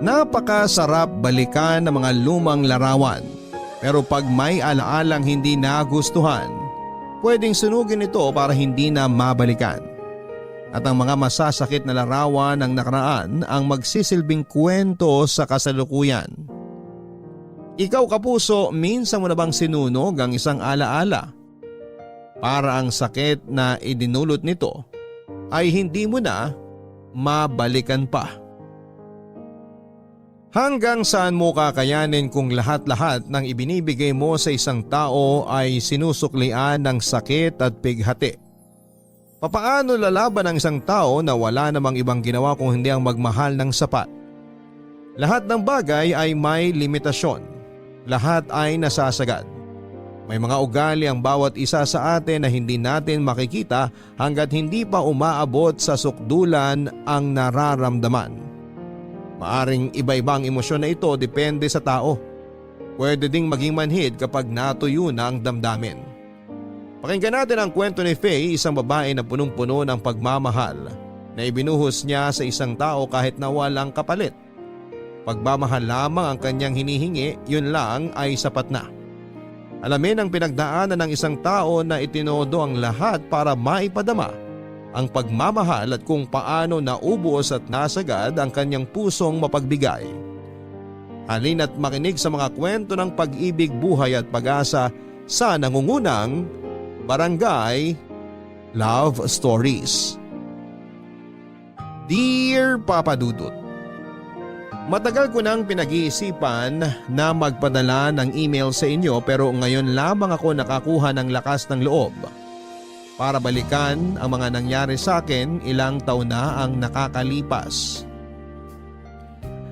Napakasarap balikan ng mga lumang larawan, pero pag may alaalang hindi nagustuhan, pwedeng sunugin ito para hindi na mabalikan. At ang mga masasakit na larawan ng nakaraan ang magsisilbing kwento sa kasalukuyan. Ikaw kapuso, minsan mo na bang sinunog ang isang alaala? Para ang sakit na idinulot nito ay hindi mo na mabalikan pa. Hanggang saan mo kakayanin kung lahat-lahat ng ibinibigay mo sa isang tao ay sinusuklian ng sakit at pighati? Papaano lalaban ang isang tao na wala namang ibang ginawa kung hindi ang magmahal ng sapat? Lahat ng bagay ay may limitasyon. Lahat ay nasasagad. May mga ugali ang bawat isa sa atin na hindi natin makikita hanggat hindi pa umaabot sa sukdulan ang nararamdaman. Maaring iba-ibang emosyon na ito depende sa tao. Pwede ding maging manhid kapag natuyo na ang damdamin. Pakinggan natin ang kwento ni Faye, isang babae na punong-puno ng pagmamahal na ibinuhos niya sa isang tao kahit na walang kapalit. Pagmamahal lamang ang kanyang hinihingi, yun lang ay sapat na. Alamin ang pinagdaanan ng isang tao na itinodo ang lahat para maipadama ang pagmamahal at kung paano naubos at nasagad ang kanyang pusong mapagbigay. Halina't makinig sa mga kwento ng pag-ibig, buhay at pag-asa sa nangungunang Barangay Love Stories. Dear Papa Dudut, matagal ko nang pinag-iisipan na magpadala ng email sa inyo pero ngayon lamang ako nakakuha ng lakas ng loob para balikan ang mga nangyari sa akin. Ilang taon na ang nakakalipas.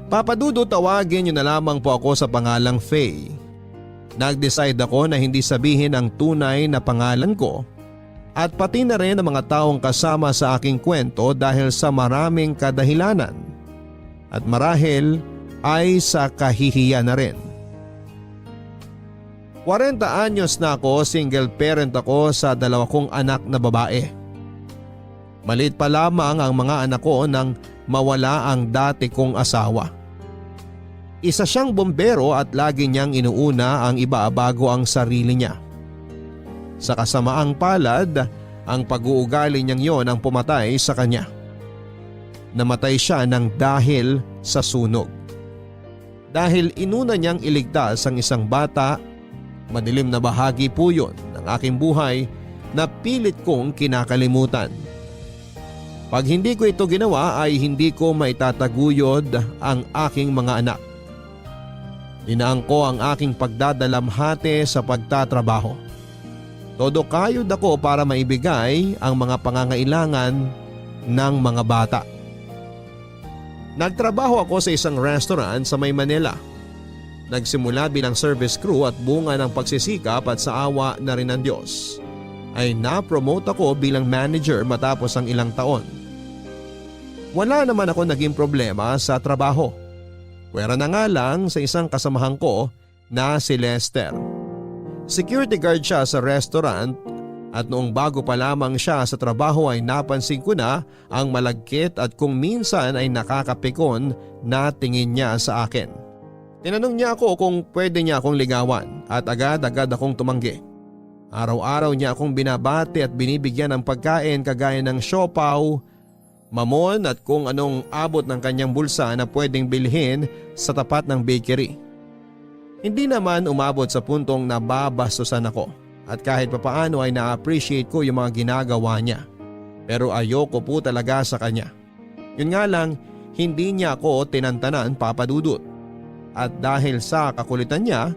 Papa Dudut, tawagin niyo na lamang po ako sa pangalang Faye. Nag-decide ako na hindi sabihin ang tunay na pangalan ko at pati na rin ang mga taong kasama sa aking kwento dahil sa maraming kadahilanan at marahil ay sa kahihiyan na rin. 40 anyos na ako, single parent ako sa 2 kong anak na babae. Maliit pa lamang ang mga anak ko nang mawala ang dati kong asawa. Isa siyang bombero at lagi niyang inuuna ang iba bago ang sarili niya. Sa kasamaang palad, ang pag-uugali niyang yon ang pumatay sa kanya. Namatay siya ng dahil sa sunog. Dahil inuna niyang iligtas ang isang bata, madilim na bahagi po yun ng aking buhay na pilit kong kinakalimutan. Pag hindi ko ito ginawa ay hindi ko maitataguyod ang aking mga anak. Dinaang ko ang aking pagdadalamhati sa pagtatrabaho. Todo kayod ako para maibigay ang mga pangangailangan ng mga bata. Nagtrabaho ako sa isang restaurant sa May Manila. Nagsimula bilang service crew at bunga ng pagsisikap at sa awa na rin ng Diyos ay na-promote ako bilang manager matapos ang ilang taon. Wala naman ako naging problema sa trabaho. Pwera na nga lang sa isang kasamahan ko na si Lester. Security guard siya sa restaurant at noong bago pa lamang siya sa trabaho ay napansin ko na ang malagkit at kung minsan ay nakakapikon na tingin niya sa akin. Tinanong niya ako kung pwede niya akong ligawan at agad-agad akong tumanggi. Araw-araw niya akong binabati at binibigyan ng pagkain kagaya ng siopaw, mamon at kung anong abot ng kanyang bulsa na pwedeng bilhin sa tapat ng bakery. Hindi naman umabot sa puntong nababastusan ako at kahit papaano ay na-appreciate ko yung mga ginagawa niya. Pero ayoko po talaga sa kanya. Yun nga lang, hindi niya ako tinantanan, Papa Dudut. At dahil sa kakulitan niya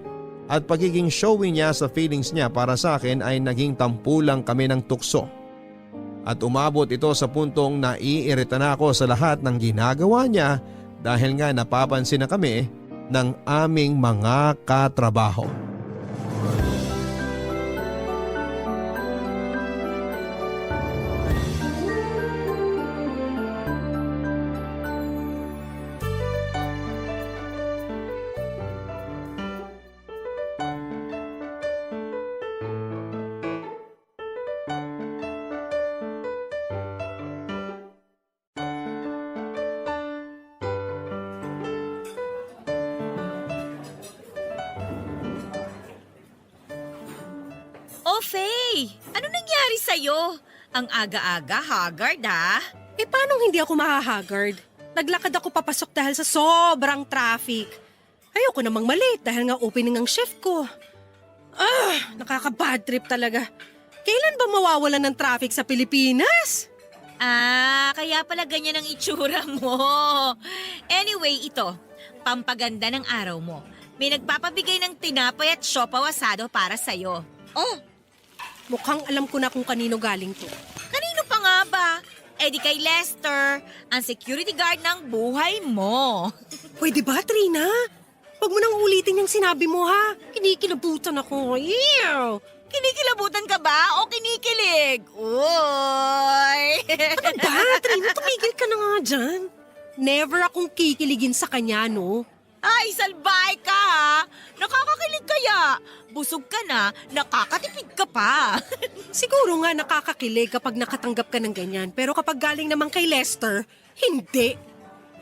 at pagiging showy niya sa feelings niya para sa akin ay naging tampulang kami ng tukso. At umabot ito sa puntong naiirita na ako sa lahat ng ginagawa niya dahil nga napapansin na kami ng aming mga katrabaho. Oh, Faye! Ano nangyari sa'yo? Ang aga-aga, haggard ah. Paano hindi ako mahahagard? Naglakad ako papasok dahil sa sobrang traffic. Ayoko namang malate dahil nga opening ang shift ko. Nakaka-bad trip talaga. Kailan ba mawawalan ng traffic sa Pilipinas? Kaya pala ganyan ang itsura mo. Anyway, ito, pampaganda ng araw mo. May nagpapabigay ng tinapay at siopaw asado para sa'yo. Oh, Mukhang alam ko na kung kanino galing to. kanino pa nga ba? Eh di kay Lester, ang security guard ng buhay mo. Pwede ba, Trina? Huwag mo nang ulitin yung sinabi mo, ha? Kinikilabutan ako. Ew! Kinikilabutan ka ba o kinikilig? Uy! Ba, Trina, tumigil ka na nga dyan. Never akong kikiligin sa kanya, no? Ay, salbay ka ha! Nakakakilig kaya. Busog ka na, nakakatipid ka pa. Siguro nga nakakakilig kapag nakatanggap ka ng ganyan. Pero kapag galing naman kay Lester, hindi.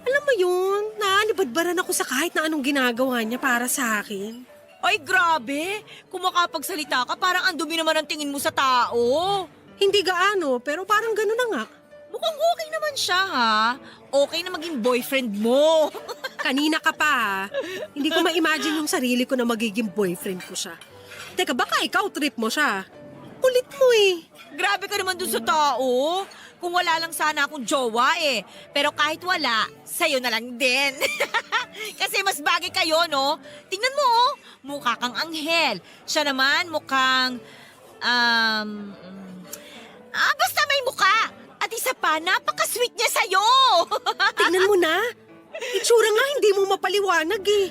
Alam mo yun, naanibadbaran ako sa kahit na anong ginagawa niya para sa akin. Ay, grabe! Kung makapagsalita ka, parang ang dumi naman ang tingin mo sa tao. Hindi gaano, pero parang gano'n na nga. Mukhang okay naman siya ha. Okay na maging boyfriend mo. Kanina ka pa, ha? Hindi ko ma-imagine yung sarili ko na magiging boyfriend ko siya. Teka, baka ikaw trip mo siya. Kulit mo eh. Grabe ka naman dun sa tao. Kung wala lang sana akong jowa eh. Pero kahit wala, sa'yo na lang din. Kasi mas bagay kayo, no? Tingnan mo, oh. Mukha kang anghel. Siya naman mukhang, basta may mukha. At isa pa, napaka-sweet niya sa'yo. Tingnan mo na. Itsura nga hindi mo mapaliwanag eh.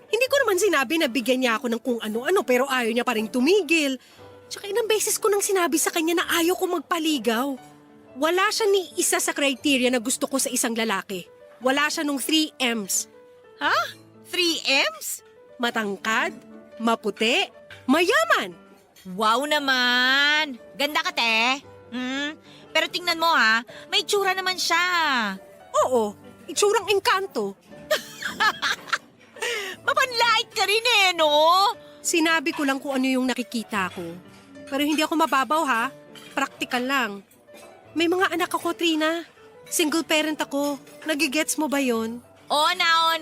Hindi ko naman sinabi na bigyan niya ako ng kung ano-ano pero ayaw niya pa rin tumigil. Tsaka ilang beses ko nang sinabi sa kanya na ayaw ko magpaligaw. Wala siya ni isa sa criteria na gusto ko sa isang lalaki. Wala siya nung 3 M's. Ha? 3 M's? Matangkad, maputi, mayaman. Wow naman! Ganda ka, te. Pero tingnan mo ha, may tsura naman siya. Oo, itsurang engkanto. Mapanlait ka rin eh, no? Sinabi ko lang kung ano yung nakikita ko. Pero hindi ako mababaw ha, praktikal lang. May mga anak ako, Trina. Single parent ako. Nagigets mo ba yon? Oo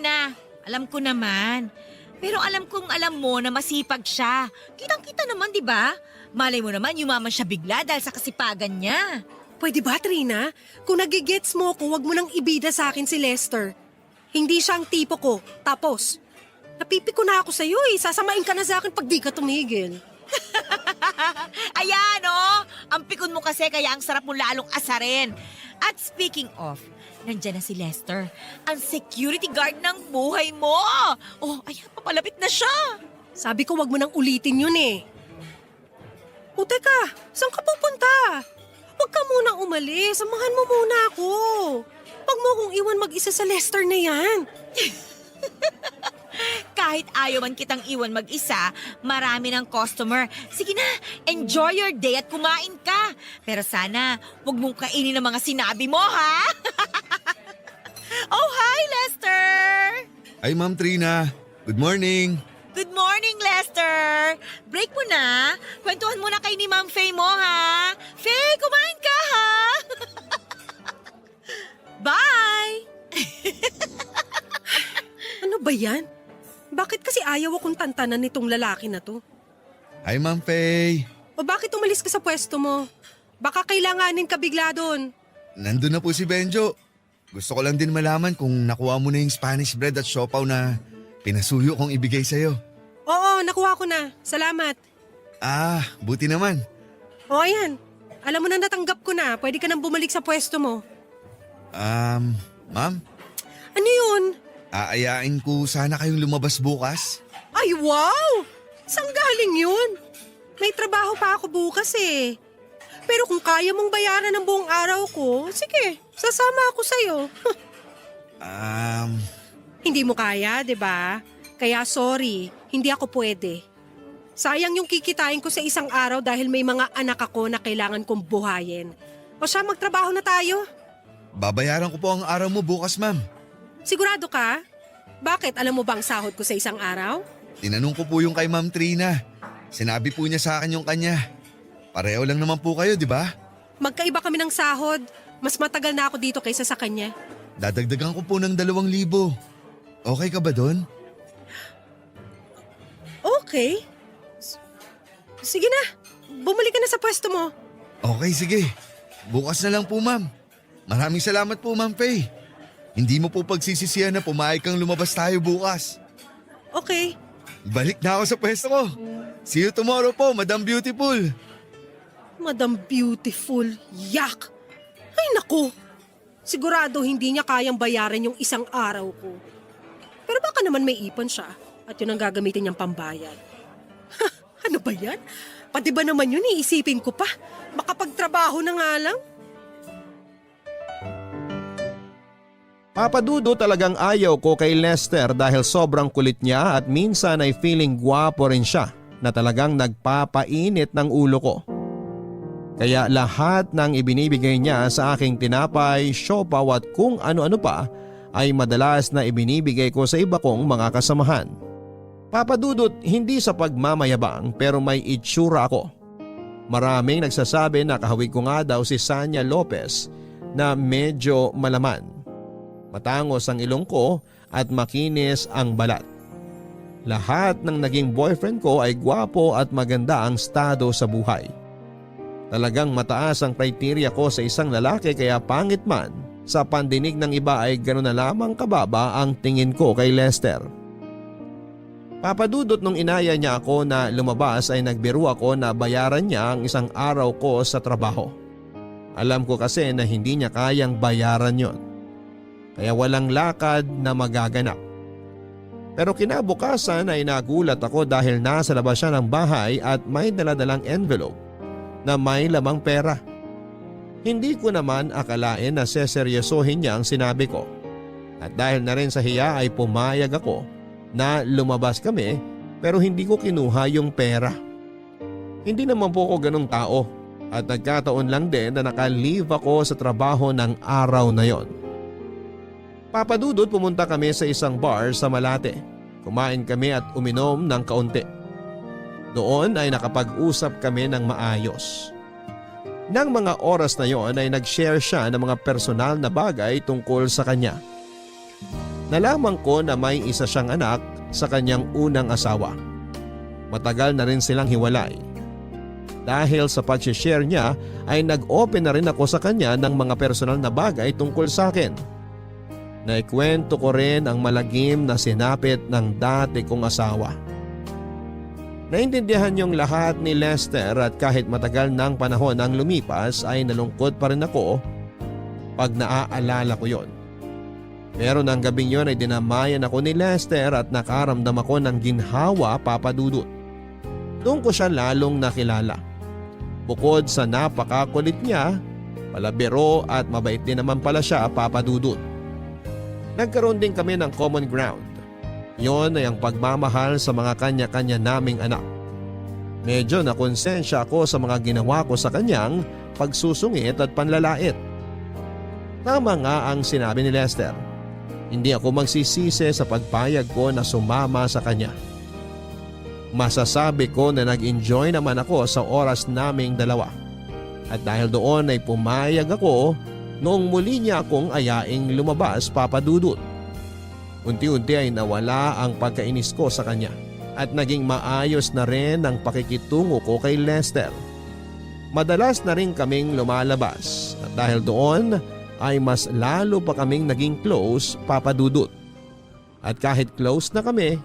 na. Alam ko naman. Pero alam kong alam mo na masipag siya. Kitang-kita naman, di ba? Malay mo naman, yumaman siya bigla dahil sa kasipagan niya. Pwede ba, Trina? Kung nagigets mo ko, wag mo nang ibida sa akin si Lester. Hindi siya ang tipo ko. Tapos, napipiko na ako sa'yo eh. Sasamain ka na sa akin pag di ka tumigil. Ayan, oh! Ang pikon mo kasi kaya ang sarap mo lalong asarin. At speaking of, nandyan na si Lester, ang security guard ng buhay mo. Oh, ayan, papalapit na siya. Sabi ko wag mo nang ulitin yun eh. O teka, saan ka pupunta? Huwag ka muna umalis. Samahan mo muna ako. Huwag mo akong iwan mag-isa sa Lester na yan. Kahit ayaw man kitang iwan mag-isa, marami ng customer. Sige na, enjoy your day at kumain ka. Pero sana, huwag mong kainin ang mga sinabi mo, ha? Oh, hi, Lester! Ay, Ma'am Trina. Good morning. Good morning, Lester! Break mo na. Kwentuhan muna kay ni Ma'am Faye mo, ha? Faye, kumain ka, ha? Bye! Ano ba yan? Bakit kasi ayaw akong tantanan nitong lalaki na to? Hi, Ma'am Faye. O bakit umalis ka sa pwesto mo? Baka kailanganin ka bigla doon. Nandun na po si Benjo. Gusto ko lang din malaman kung nakuha mo na yung Spanish bread at siopaw na pinasuyo kong ibigay sa'yo. Oo, nakuha ko na. Salamat. Buti naman. O ayan, alam mo na natanggap ko na. Pwede ka nang bumalik sa pwesto mo. Ma'am, Ano yun? aayain ko sana kayong lumabas bukas. Ay, wow! Saan galing yun? May trabaho pa ako bukas eh. Pero kung kaya mong bayaran ng buong araw ko, sige, sasama ako sa'yo. Hindi mo kaya, di ba? Kaya sorry, hindi ako pwede. Sayang yung kikitain ko sa isang araw dahil may mga anak ako na kailangan kong buhayin. O siya, magtrabaho na tayo. Babayaran ko po ang araw mo bukas, ma'am. Sigurado ka? Bakit? Alam mo ba ang sahod ko sa isang araw? Tinanong ko po yung kay Ma'am Trina. Sinabi po niya sa akin yung kanya. Pareho lang naman po kayo, di ba? Magkaiba kami ng sahod. Mas matagal na ako dito kaysa sa kanya. Dadagdagan ko po ng 2,000. Okay ka ba doon? Okay. Sige na. Bumalik ka na sa pwesto mo. Okay, sige. Bukas na lang po, ma'am. Maraming salamat po, Ma'am Faye. Hindi mo po pagsisisihan na pumayag kang lumabas tayo bukas. Okay. Balik na ako sa pwesto ko. See you tomorrow po, Madam Beautiful. Madam Beautiful. Yak! Ay naku! Sigurado hindi niya kayang bayaran yung isang araw ko. Pero baka naman may ipon siya at yun ang gagamitin niyang pambayad. Ha, ano ba yan? Pati ba naman yun iisipin ko pa? Makapagtrabaho na nga lang? Papadudo talagang ayaw ko kay Lester dahil sobrang kulit niya at minsan ay feeling gwapo rin siya na talagang nagpapainit ng ulo ko. Kaya lahat ng ibinibigay niya sa aking tinapay, siopaw at kung ano-ano pa ay madalas na ibinibigay ko sa iba kong mga kasamahan. Papadudot hindi sa pagmamayabang pero may itsura ako. Maraming nagsasabi na kahawig ko nga daw si Sanya Lopez na medyo malaman. Matangos ang ilong ko at makinis ang balat. Lahat ng naging boyfriend ko ay gwapo at maganda ang estado sa buhay. Talagang mataas ang kriteria ko sa isang lalaki kaya pangit man sa pandinig ng iba ay gano'n na lamang kababa ang tingin ko kay Lester. Papadudot nung inaya niya ako na lumabas ay nagbiro ako na bayaran niya ang isang araw ko sa trabaho. Alam ko kasi na hindi niya kayang bayaran yon. Kaya walang lakad na magaganap. Pero kinabukasan ay nagulat ako dahil nasa labas siya ng bahay at may daladalang envelope na may lamang pera. Hindi ko naman akalain na seseryosohin niya ang sinabi ko. At dahil na rin sa hiya ay pumayag ako na lumabas kami pero hindi ko kinuha yung pera. Hindi naman po ako ganong tao at nagkataon lang din na naka-leave ako sa trabaho ng araw na yon. Papadudot pumunta kami sa isang bar sa Malate. Kumain kami at uminom ng kaunti. Doon ay nakapag-usap kami ng maayos. Nang mga oras na yon ay nag-share siya ng mga personal na bagay tungkol sa kanya. Nalaman ko na may isa siyang anak sa kanyang unang asawa. Matagal na rin silang hiwalay. Dahil sa pag-share niya ay nag-open na rin ako sa kanya ng mga personal na bagay tungkol sa akin. Naikwento ko rin ang malagim na sinapit ng dati kong asawa. Naintindihan yung lahat ni Lester at kahit matagal ng panahon ang lumipas ay nalungkot pa rin ako pag naaalala ko yon. Pero ng gabing yon ay dinamayan ako ni Lester at nakaramdam ako ng ginhawa, Papadudot. Doon ko siya lalong nakilala. Bukod sa napakakulit niya, palabiro at mabait din naman pala siya, Papadudot. Nagkaroon din kami ng common ground. Yon ay ang pagmamahal sa mga kanya-kanya naming anak. Medyo nakonsensya ako sa mga ginawa ko sa kanyang pagsusungit at panlalait. Tama nga ang sinabi ni Lester. Hindi ako magsisisi sa pagpayag ko na sumama sa kanya. Masasabi ko na nag-enjoy naman ako sa oras naming dalawa. At dahil doon ay pumayag ako noong muli niya akong ayaing lumabas, Papadudot. Unti-unti ay nawala ang pagkainis ko sa kanya at naging maayos na rin ang pakikitungo ko kay Lester. Madalas na rin kaming lumalabas at dahil doon ay mas lalo pa kaming naging close, Papadudot. At kahit close na kami,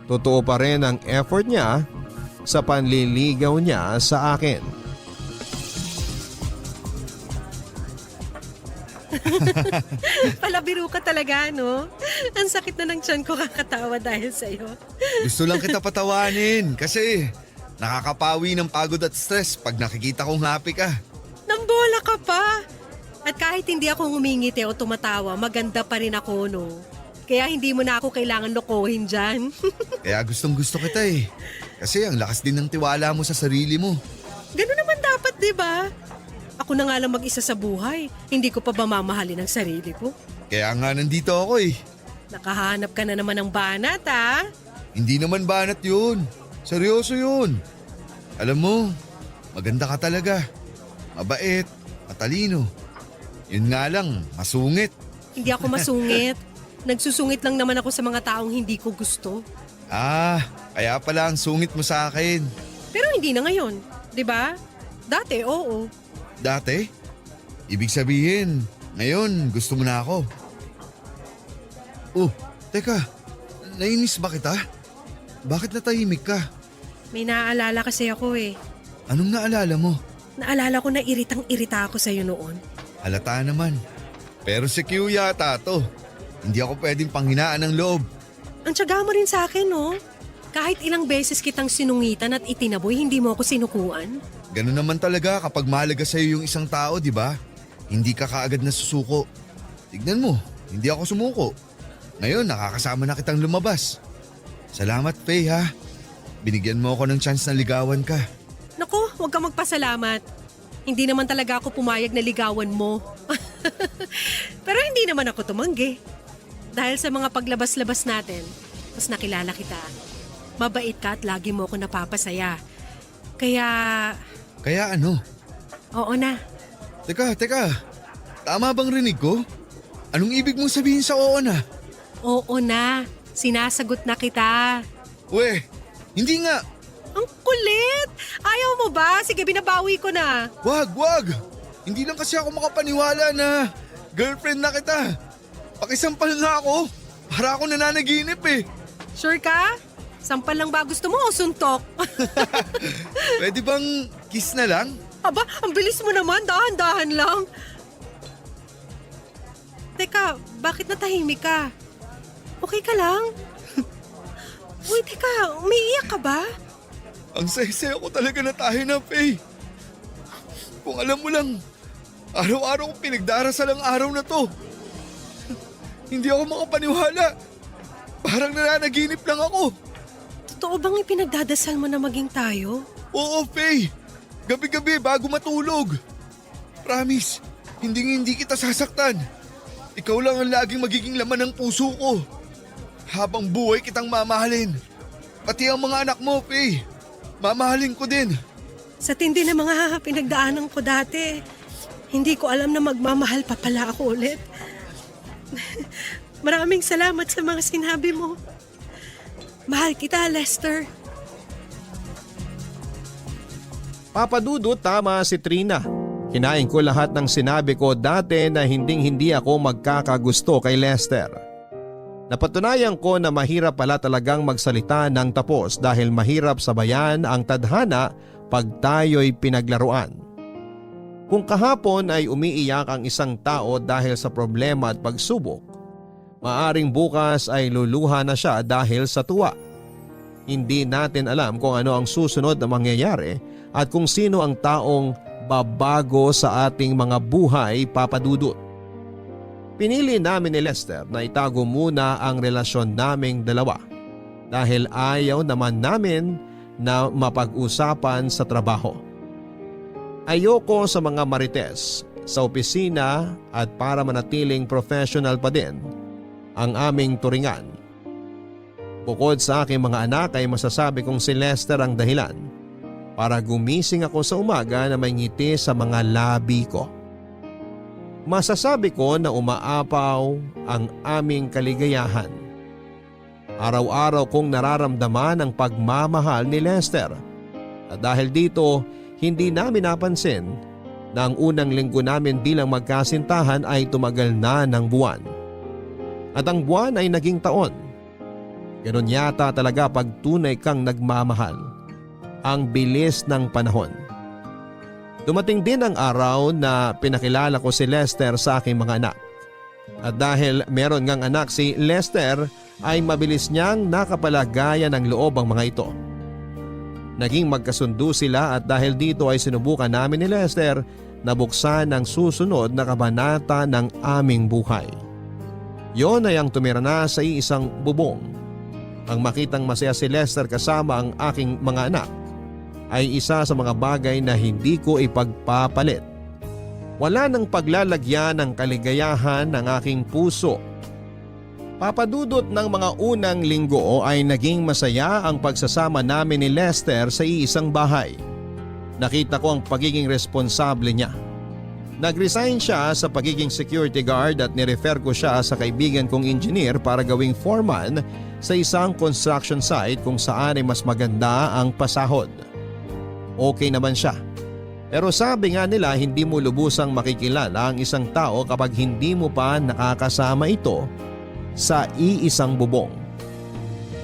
totoo pa rin ang effort niya sa panliligaw niya sa akin. Palabiro ka talaga, no? Ang sakit na ng tiyan ko kakatawa dahil sa'yo. Gusto lang kita patawanin kasi nakakapawi ng pagod at stress pag nakikita kong happy ka. Nambola ka pa. At kahit hindi ako ngumingiti o tumatawa, maganda pa rin ako, no? Kaya hindi mo na ako kailangan lokohin dyan. Kaya gustong gusto kita eh. Kasi ang lakas din ng tiwala mo sa sarili mo. Ganun naman dapat, di ba? Ako na nga lang mag-isa sa buhay. Hindi ko pa ba mamahalin ang sarili ko? Kaya nga nandito ako eh. Nakahanap ka na naman ng banat, ha? Hindi naman banat yun. Seryoso yun. Alam mo, maganda ka talaga. Mabait, matalino. Yun nga lang, masungit. Hindi ako masungit. Nagsusungit lang naman ako sa mga taong hindi ko gusto. Kaya pala ang sungit mo sa akin. Pero hindi na ngayon, 'di ba? Dati, oo. Dati? Ibig sabihin, ngayon gusto mo na ako. Oh, teka, nainis ba kita? Bakit natahimik ka? May naaalala kasi ako eh. Anong naalala mo? Naalala ko na iritang-irita ako sa'yo noon. Halata naman. Pero si Q yata to. Hindi ako pwedeng panghinaan ng loob. Ang tiyaga mo rin sa akin, no? Kahit ilang beses kitang sinungitan at itinaboy, hindi mo ako sinukuan. Ganun naman talaga kapag mahalaga sa'yo yung isang tao, di ba? Hindi ka kaagad nasusuko. Tignan mo, hindi ako sumuko. Ngayon, nakakasama na kitang lumabas. Salamat, Faye, ha? Binigyan mo ako ng chance na ligawan ka. Naku, huwag ka magpasalamat. Hindi naman talaga ako pumayag na ligawan mo. Pero hindi naman ako tumanggi. Dahil sa mga paglabas-labas natin, mas nakilala kita. Mabait ka at lagi mo ako napapasaya. Kaya, Kaya ano? oo na. Teka. Tama bang rinig ko? Anong ibig mong sabihin sa oo na? Oo na. Sinasagot na kita. We, hindi nga. Ang kulit! Ayaw mo ba? Sige, binabawi ko na. Wag. Hindi lang kasi ako makapaniwala na girlfriend na kita. Pakisampal nga ako. Para ako nananaginip eh. Sure ka? Sampal lang ba gusto mo o suntok? Pwede bang kiss na lang? Aba, ang bilis mo naman. Dahan-dahan lang. Teka, bakit natahimik ka? Okay ka lang? Uy, teka, umiiyak ka ba? Ang saya-saya ko talaga na tayo na, Faye. Kung alam mo lang, araw-araw kong pinagdarasal ang araw na to. Hindi ako makapaniwala. Parang nananaginip lang ako. Totoo bang ipinagdadasal mo na maging tayo? Oo, Faye. Gabi-gabi bago matulog. Promise, hindi kita sasaktan. Ikaw lang ang laging magiging laman ng puso ko. Habang buhay kitang mamahalin. Pati ang mga anak mo, Faye. Mamahalin ko din. Sa tindi ng mga pinagdaanan ko dati, hindi ko alam na magmamahal pa pala ako ulit. Maraming salamat sa mga sinabi mo. Mahal kita, Lester. Papadudot, tama si Trina. Kinain ko lahat ng sinabi ko dati na hindi ako magkakagusto kay Lester. Napatunayan ko na mahirap pala talagang magsalita ng tapos dahil mahirap sabayan ang tadhana pag tayo'y pinaglaruan. Kung kahapon ay umiiyak ang isang tao dahil sa problema at pagsubok, maaring bukas ay luluha na siya dahil sa tuwa. Hindi natin alam kung ano ang susunod na mangyayari at kung sino ang taong babago sa ating mga buhay, Papadudot. Pinili namin ni Lester na itago muna ang relasyon naming dalawa dahil ayaw naman namin na mapag-usapan sa trabaho. Ayoko sa mga marites sa opisina at para manatiling professional pa din ang aming turingan. Bukod sa aking mga anak ay masasabi kong si Lester ang dahilan para gumising ako sa umaga na may ngiti sa mga labi ko. Masasabi ko na umaapaw ang aming kaligayahan. Araw-araw kong nararamdaman ang pagmamahal ni Lester at dahil dito hindi namin napansin na ang unang linggo namin bilang magkasintahan ay tumagal na ng buwan. At ang buwan ay naging taon. Ganon yata talaga pag tunay kang nagmamahal. Ang bilis ng panahon. Dumating din ang araw na pinakilala ko si Lester sa aking mga anak. At dahil meron ngang anak si Lester ay mabilis niyang nakapalagayan ng loob ang mga ito. Naging magkasundo sila at dahil dito ay sinubukan namin ni Lester na buksan ang susunod na kabanata ng aming buhay. Yon ay ang tumira na sa iisang bubong. Ang makitang masaya si Lester kasama ang aking mga anak ay isa sa mga bagay na hindi ko ipagpapalit. Wala nang paglalagyan ng kaligayahan ng aking puso. Papadudot ng mga unang linggo ay naging masaya ang pagsasama namin ni Lester sa iisang bahay. Nakita ko ang pagiging responsable niya. Nag-resign siya sa pagiging security guard at nirefer ko siya sa kaibigan kong engineer para gawing foreman sa isang construction site kung saan ay mas maganda ang pasahod. Okay naman siya. Pero sabi nga nila hindi mo lubusang makikilala ang isang tao kapag hindi mo pa nakakasama ito sa iisang bubong.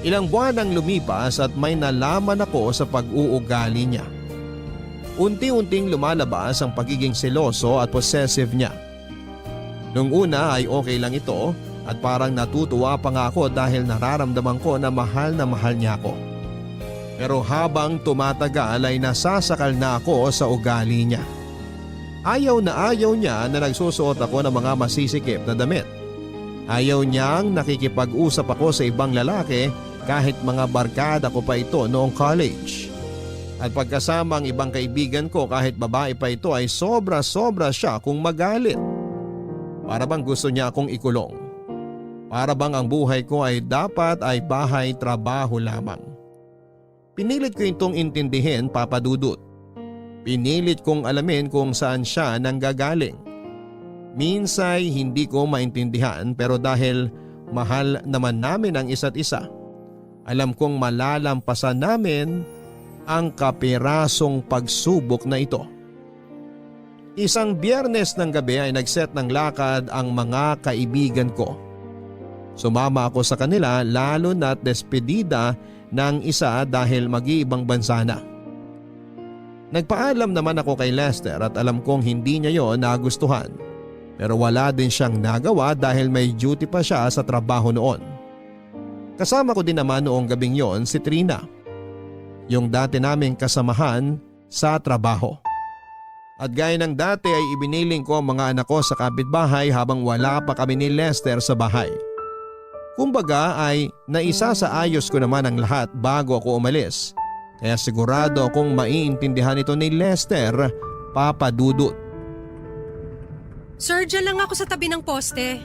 Ilang buwan ang lumipas at may nalaman ako sa pag-uugali niya. Unti-unting lumalabas ang pagiging seloso at possessive niya. Nung una ay okay lang ito at parang natutuwa pa nga ako dahil nararamdaman ko na mahal niya ako. Pero habang tumatagal ay nasasakal na ako sa ugali niya. Ayaw niya na nagsusuot ako ng mga masisikip na damit. Ayaw niyang nakikipag-usap ako sa ibang lalaki kahit mga barkada ko pa ito noong college. At pagkasama ang ibang kaibigan ko kahit babae pa ito ay sobra-sobra siya kung magalit. Para bang gusto niya akong ikulong. Para bang ang buhay ko ay dapat ay bahay-trabaho lamang. Pinilit ko itong intindihin, Papa Dudut. Pinilit kong alamin kung saan siya nanggagaling. Minsay hindi ko maintindihan pero dahil mahal naman namin ang isa't isa, alam kong malalampasan namin ang kapirasong pagsubok na ito. Isang Biyernes ng gabi ay nagset ng lakad ang mga kaibigan ko. Sumama ako sa kanila lalo na't despedida ng isa dahil mag-iibang bansa na. Nagpaalam naman ako kay Lester at alam kong hindi niya yon nagustuhan. Pero wala din siyang nagawa dahil may duty pa siya sa trabaho noon. Kasama ko din naman noong gabing yon si Trina, yung dati naming kasamahan sa trabaho. At gaya ng dati ay ibiniling ko ang mga anak ko sa kapitbahay habang wala pa kami ni Lester sa bahay. Kumbaga ay naisasaayos ko naman ang lahat bago ako umalis. Kaya sigurado akong maiintindihan ito ni Lester, Papa Dudut. Sir, dyan lang ako sa tabi ng poste.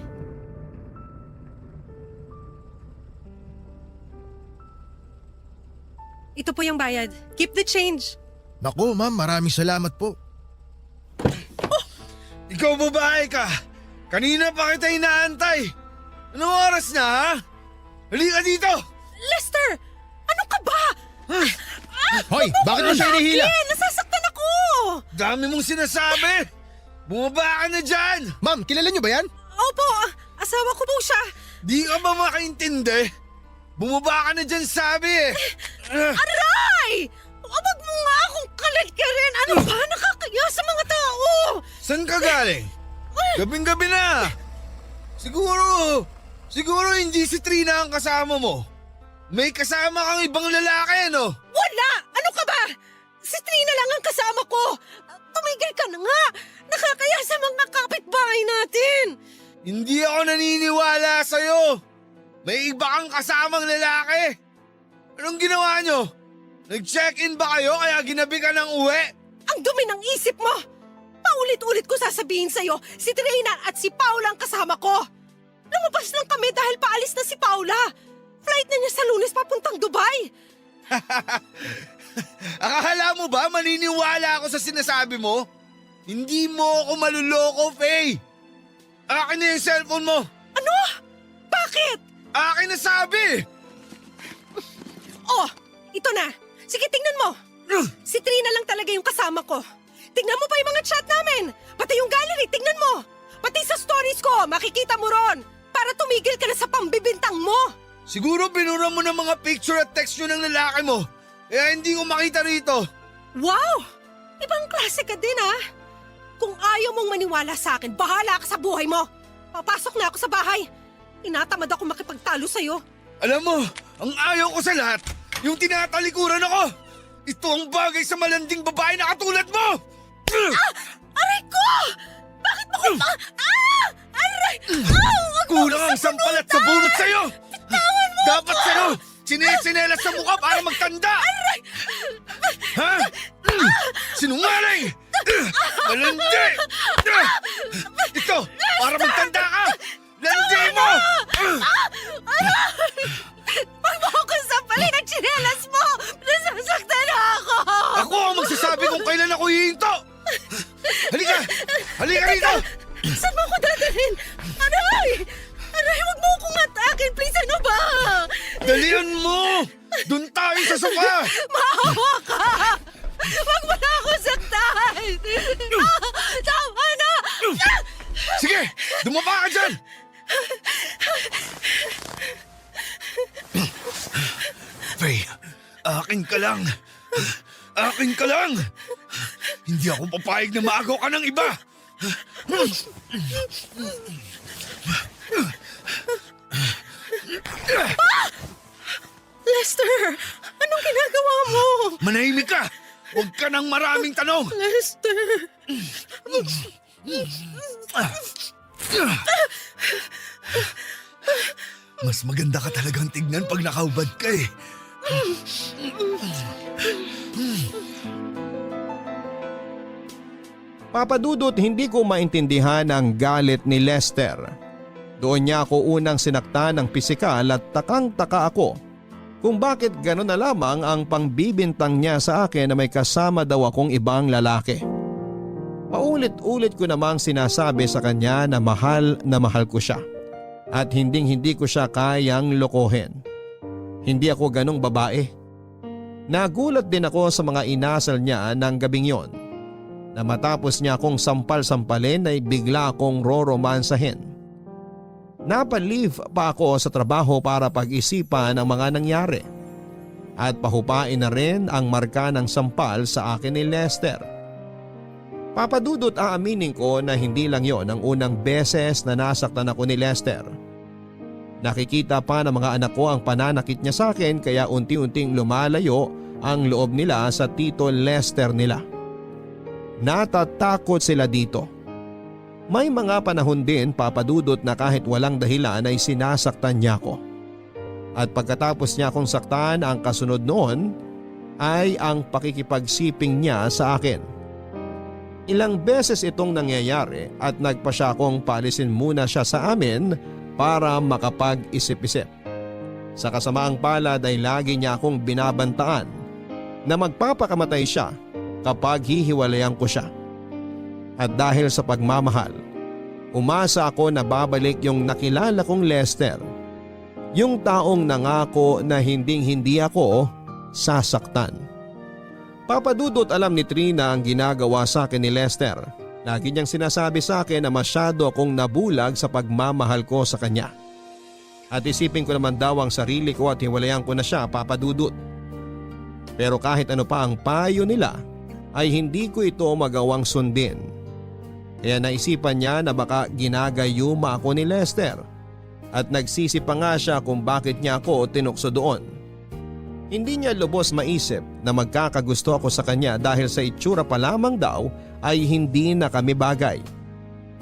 Ito po yung bayad. Keep the change. Naku ma'am, maraming salamat po. Ikaw babae ka! Kanina pa kita inaantay! Anong oras na ha? Halika dito! Lester! Ano ka ba? Hoy, bakit mo siya hinihila? Nasasaktan ako! Dami mong sinasabi! Bumaba ka na dyan! Ma'am, kilala niyo ba yan? Opo, asawa ko po siya. Di ka ba makaintindi? Bumaba ka na dyan sabi eh! Aray! Wag mo nga akong kalit ka rin. Ano ba? Nakakaya sa mga tao. Saan ka galing? Gabing-gabi na! Siguro hindi si Trina ang kasama mo. May kasama kang ibang lalaki ano? Wala! Ano ka ba? Si Trina lang ang kasama ko. Tumigil ka na nga. Nakakaya sa mga kapitbahay natin. Hindi ako naniniwala sa'yo. May iba kang kasamang lalaki. Anong ginawa nyo? Nag-check-in ba kayo kaya ginabi ka ng uwi? Ang dumi ng isip mo. Paulit-ulit ko sasabihin sa'yo, si Trina at si Paula ang kasama ko. Lumabas lang kami dahil paalis na si Paula. Flight na niya sa Lunes papuntang Dubai. Akala mo ba maniniwala ako sa sinasabi mo? Hindi mo ako maluloko, Faye. Akin na yung cellphone mo. Ano? Bakit? Akin na sabi! Oh, ito na. Sige, tingnan mo. Si Trina lang talaga yung kasama ko. Tingnan mo pa yung mga chat namin. Pati yung gallery, tingnan mo. Pati sa stories ko, makikita mo ron. Para tumigil ka na sa pambibintang mo. Siguro binura mo ng mga picture at text nyo ng lalaki mo. Kaya hindi ko makita rito. Wow! Ibang klase ka din ah. Kung ayaw mong maniwala sa akin, bahala ka sa buhay mo. Papasok na ako sa bahay. Tinatamad ako makipagtalo sa'yo. Alam mo, ang ayaw ko sa lahat, yung tinatalikuran ako. Ito ang bagay sa malanding babae na katulad mo! Aray ko! Bakit mo ko pa? Aray! Kulang ang sampalat sa bunot sa'yo! Bitawan mo Dapat sa'yo, sinesinelas sa mukha para magtanda! Aray! Ha? Sinungaling! Malandi! Ito, para magtanda ka! Landi mo! Huwag mo akong sampalin ang tsinelas mo! Nasasaktan ako! Ako ang magsasabi sinabi kung kailan ako hihinto! Halika! Halika rito! Saan mo ako dadalhin? Aray! Aray, huwag mo akong atakin. Please, ano ba? Dalian mo! Doon tayo sa sofa! Maawa ka! Huwag mo na ako saktan! Tama na! Sige! Dumapa ka dyan! Faye, akin ka lang. Akin ka lang. Hindi ako papayag na maagaw ka ng iba. Lester! Anong ginagawa mo? Manahimik ka! Huwag ka ng maraming tanong! Lester! Mas maganda ka talagang tignan pag nakaubad ka eh. Papadudot, hindi ko maintindihan ang galit ni Lester. Doon niya ako unang sinaktan ng pisikal at takang-taka ako kung bakit gano'n na lamang ang pangbibintang niya sa akin na may kasama daw akong ibang lalaki. Paulit-ulit ko namang sinasabi sa kanya na mahal ko siya at hindi ko siya kayang lokohin. Hindi ako ganong babae. Nagulat din ako sa mga inasal niya ng gabing yon na matapos niya akong sampal-sampalin ay bigla akong roromansahin. Napalive pa ako sa trabaho para pag-isipan ang mga nangyari at pahupain na rin ang marka ng sampal sa akin ni Lester. Papadudot, aaminin ko na hindi lang yon ang unang beses na nasaktan ako ni Lester. Nakikita pa ng mga anak ko ang pananakit niya sa akin kaya unti-unting lumalayo ang loob nila sa tito Lester nila. Natatakot sila dito. May mga panahon din, papadudot, na kahit walang dahilan ay sinasaktan niya ako. At pagkatapos niya akong saktan, ang kasunod noon ay ang pakikipagsiping niya sa akin. Ilang beses itong nangyayari at nagpa siya akong paalisin muna siya sa amin para makapag-isip-isip. Sa kasamaang palad ay lagi niya akong binabantaan na magpapakamatay siya kapag hihiwalayan ko siya. At dahil sa pagmamahal, umasa ako na babalik yung nakilala kong Lester, yung taong nangako na hindi ako sasaktan. Papadudot, alam ni Trina ang ginagawa sa akin ni Lester. Lagi niyang sinasabi sa akin na masyado akong nabulag sa pagmamahal ko sa kanya. At isipin ko naman daw ang sarili ko at hiwalayan ko na siya, papadudot. Pero kahit ano pa ang payo nila, ay hindi ko ito magawang sundin. Kaya naisipan niya na baka ginagayuma ako ni Lester at nagsisi pa nga siya kung bakit niya ako tinukso doon. Hindi niya lubos maisip na magkakagusto ako sa kanya dahil sa itsura pa lamang daw ay hindi na kami bagay.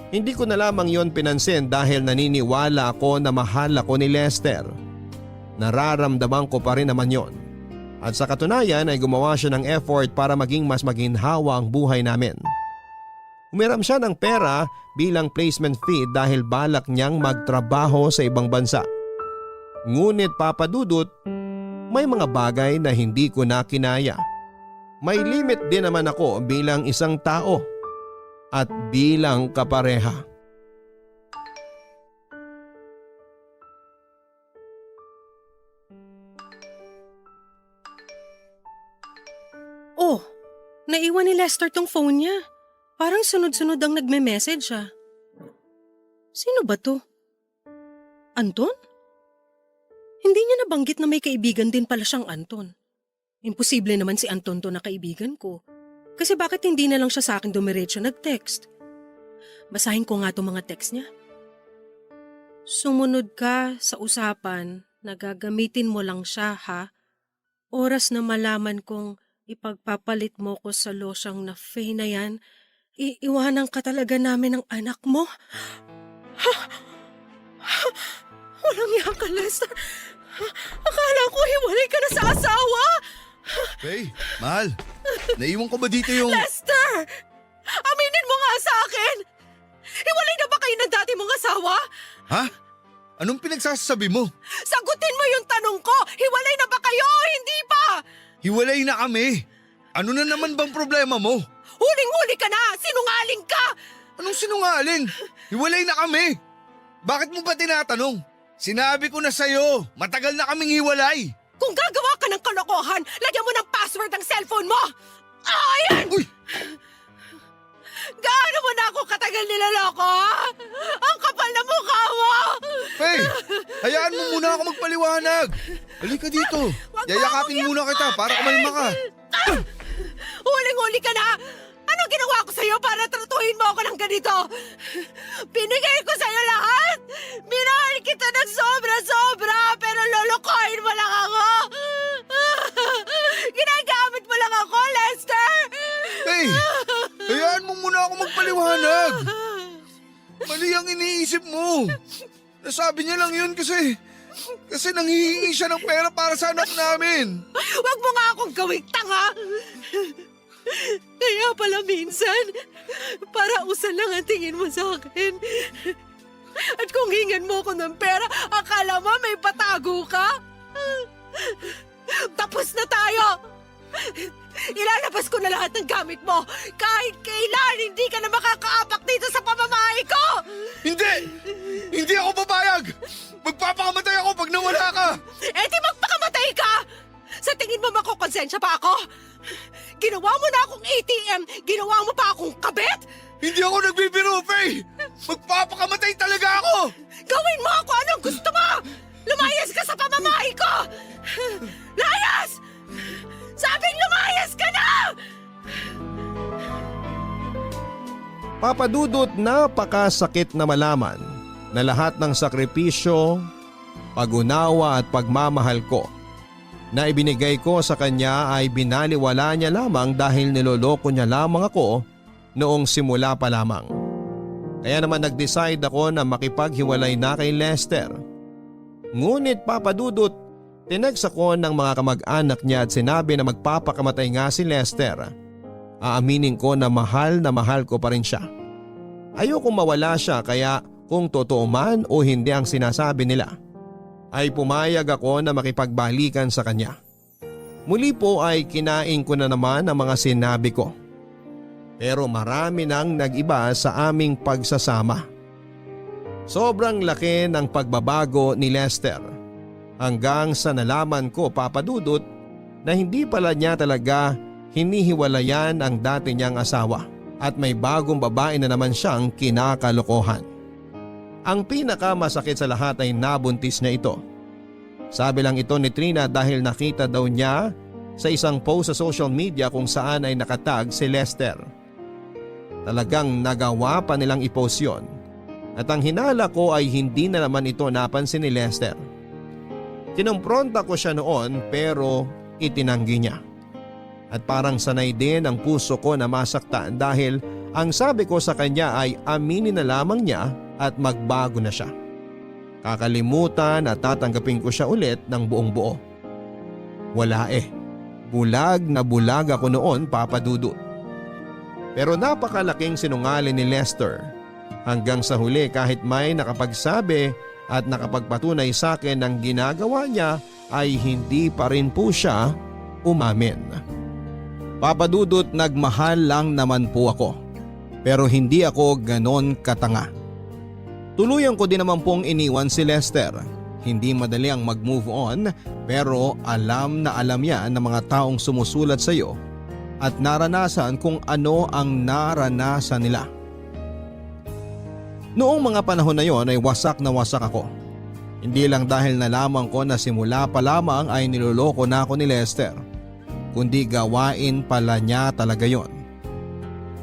Hindi ko na lamang yon pinansin dahil naniniwala ako na mahal ako ni Lester. Nararamdaman ko pa rin naman yon. At sa katunayan ay gumawa siya ng effort para maging mas maginhawa ang buhay namin. Humiram siya ng pera bilang placement fee dahil balak niyang magtrabaho sa ibang bansa. Ngunit papadudot, may mga bagay na hindi ko na kinaya. May limit din naman ako bilang isang tao at bilang kapareha. Oh, naiwan ni Lester tong phone niya. Parang sunod-sunod ang nagme-message ah. Sino ba to? Anton? Hindi niya nabanggit na may kaibigan din pala siyang Anton. Imposible naman si Anton to na kaibigan ko. Kasi bakit hindi na lang siya sa akin dumiretso nag-text? Basahin ko nga itong mga text niya. Sumunod ka sa usapan na gagamitin mo lang siya ha. Oras na malaman kong ipagpapalit mo ko sa losyang na Faye na yan, iiwanan ka talaga namin ng anak mo? Walang yan ka, Lester. Akala ko hiwalay ka na sa asawa. Faye, mahal. Naiwan ko ba dito yung... Lester! Aminin mo nga sa akin! Hiwalay na ba kayo ng dati mong asawa? Ha? Anong pinagsasabi mo? Sagutin mo yung tanong ko! Hiwalay na ba kayo o hindi pa? Hiwalay na kami. Ano na naman bang problema mo? Huling-huli ka na! Sinungaling ka! Anong sinungaling? Hiwalay na kami. Bakit mo ba tinatanong? Sinabi ko na sa'yo, matagal na kaming hiwalay. Kung gagawa ka ng kalokohan, lagyan mo ng password ang cellphone mo! Ayan! Uy! Gaano mo na ako katagal niloloko, ha? Ang kapal na mukha mo! Faye, hayaan mo muna ako magpaliwanag. Halika dito. Yayakapin muna kita para kumalma ka. Huling-huli ka na! Anong ginawa ko sa'yo para tratuhin mo ako ng ganito? Binigay ko sa'yo lahat! Minahal kita ng sobra-sobra, pero lolokohin mo lang ako! Ginagamit mo lang ako, Lester! Faye, hayaan mo muna ako magpaliwanag. Mali ang iniisip mo. Nasabi niya lang yun kasi nanghihingi siya ng pera para sa anak namin. Huwag mo nga akong gawing tanga! Kaya pala minsan, para usal lang ang tingin mo sa akin. At kung hingan mo ko ng pera, akala mo may patago ka? Tapos na tayo! Ilalabas ko na lahat ng gamit mo. Kahit kailan, hindi ka na makakaapak dito sa pamamahay ko! Hindi! Hindi ako papayag! Magpapakamatay ako pag nawala ka! Eh di magpakamatay ka! Sa tingin mo makukonsensya pa ako? Ginawa mo na akong ATM, ginawa mo pa akong kabit? Hindi ako nagbibiro, Faye! Magpapakamatay talaga ako! Gawin mo ako anong gusto mo! Lumayas ka sa pamamahay ko! Layas! Sabing lumayas ka na! Papadudot, napakasakit na malaman na lahat ng sakripisyo, pag-unawa at pagmamahal ko na ibinigay ko sa kanya ay binaliwala niya lamang dahil niloloko niya lamang ako noong simula pa lamang. Kaya naman nag-decide ako na makipaghiwalay na kay Lester. Ngunit papadudot, tinext ako ng mga kamag-anak niya at sinabi na magpapakamatay nga si Lester. Aaminin ko na mahal ko pa rin siya. Ayokong mawala siya kaya kung totoo man o hindi ang sinasabi nila, ay pumayag ako na makipagbalikan sa kanya. Muli po ay kinain ko na naman ang mga sinabi ko. Pero marami nang nag-iba sa aming pagsasama. Sobrang laki ng pagbabago ni Lester. Hanggang sa nalaman ko, papadudot, na hindi pala niya talaga hinihiwalayan ang dati niyang asawa at may bagong babae na naman siyang kinakalokohan. Ang pinakamasakit sa lahat ay nabuntis niya ito. Sabi lang ito ni Trina dahil nakita daw niya sa isang post sa social media kung saan ay nakatag si Lester. Talagang nagawa pa nilang i-post yun. At ang hinala ko ay hindi na naman ito napansin ni Lester. Kinumpronta ko siya noon pero itinanggi niya. At parang sanay din ang puso ko na masaktan dahil ang sabi ko sa kanya ay aminin na lamang niya at magbago na siya. Kakalimutan at tatanggapin ko siya ulit ng buong buo. Wala eh. Bulag na bulag ako noon, papadudot. Pero napakalaking sinungaling ni Lester. Hanggang sa huli kahit may nakapagsabi at nakapagpatunay sa akin ng ginagawa niya ay hindi pa rin po siya umamin. Papadudot, nagmahal lang naman po ako. Pero hindi ako ganon katanga. Tuluyan ko din naman pong iniwan si Lester. Hindi madali ang mag-move on pero alam na alam niya ng mga taong sumusulat sa iyo at naranasan kung ano ang naranasan nila. Noong mga panahon na yon ay wasak na wasak ako. Hindi lang dahil nalaman ko na simula pa lamang ay niloloko na ako ni Lester, kundi gawain pala niya talaga yon.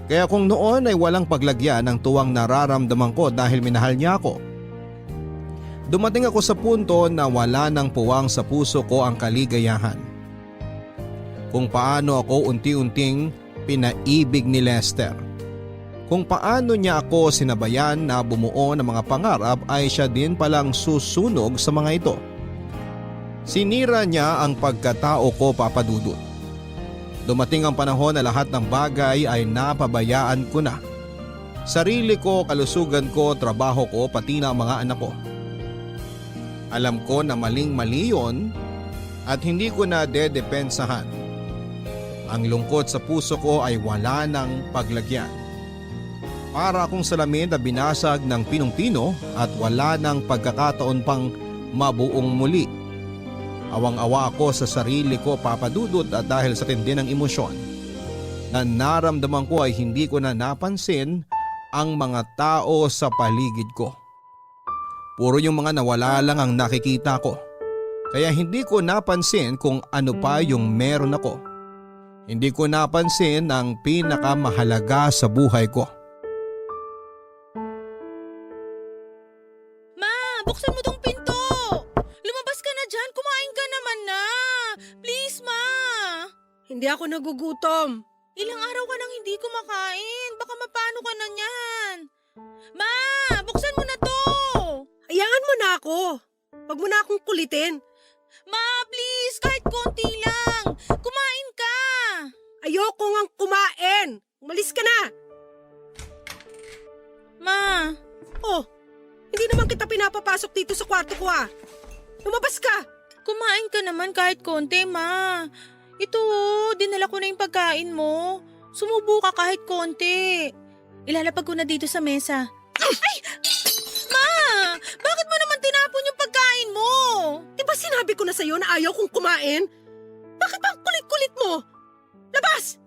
Kaya kung noon ay walang paglagyan ng tuwang nararamdaman ko dahil minahal niya ako, dumating ako sa punto na wala ng puwang sa puso ko ang kaligayahan. Kung paano ako unti-unting pinaibig ni Lester. Kung paano niya ako sinabayan na bumuo ng mga pangarap ay siya din palang susunog sa mga ito. Sinira niya ang pagkatao ko, papadudot. Dumating ang panahon na lahat ng bagay ay napabayaan ko na. Sarili ko, kalusugan ko, trabaho ko, pati na ang mga anak ko. Alam ko na maling-mali yun at hindi ko na dedepensahan. Ang lungkot sa puso ko ay wala ng paglagyan. Para akong salamin na binasag ng pinong-pino at wala ng pagkakataon pang mabuong muli. Awang-awa ako sa sarili ko, Papa Dudut, at dahil sa tindi ng emosyon na naramdaman ko ay hindi ko na napansin ang mga tao sa paligid ko. Puro yung mga nawala lang ang nakikita ko. Kaya hindi ko napansin kung ano pa yung meron ako. Hindi ko napansin ang pinakamahalaga sa buhay ko. Ma, buksan mo tong pinto! Lumabas ka na dyan, kumain ka naman na! Please, Ma! Hindi ako nagugutom. Ilang araw ka nang hindi kumakain, baka mapano ka na niyan. Ma, buksan mo na to! Hayaan mo na ako. Huwag mo na akong kulitin. Ma, please, kahit konti lang. Kumain ka! Ayoko ngang kumain. Umalis ka na. Ma, Oh, hindi naman kita pinapapasok dito sa kwarto ko ah. Lumabas ka. kumain ka naman kahit konti, Ma. Ito, dinala ko na yung pagkain mo. Sumubo ka kahit konti. Ilalapag ko na dito sa mesa. Ay! Ma! Bakit mo naman tinapon yung pagkain mo? Di ba sinabi ko na sa'yo na ayaw kong kumain? Bakit ba ang kulit-kulit mo? Labas!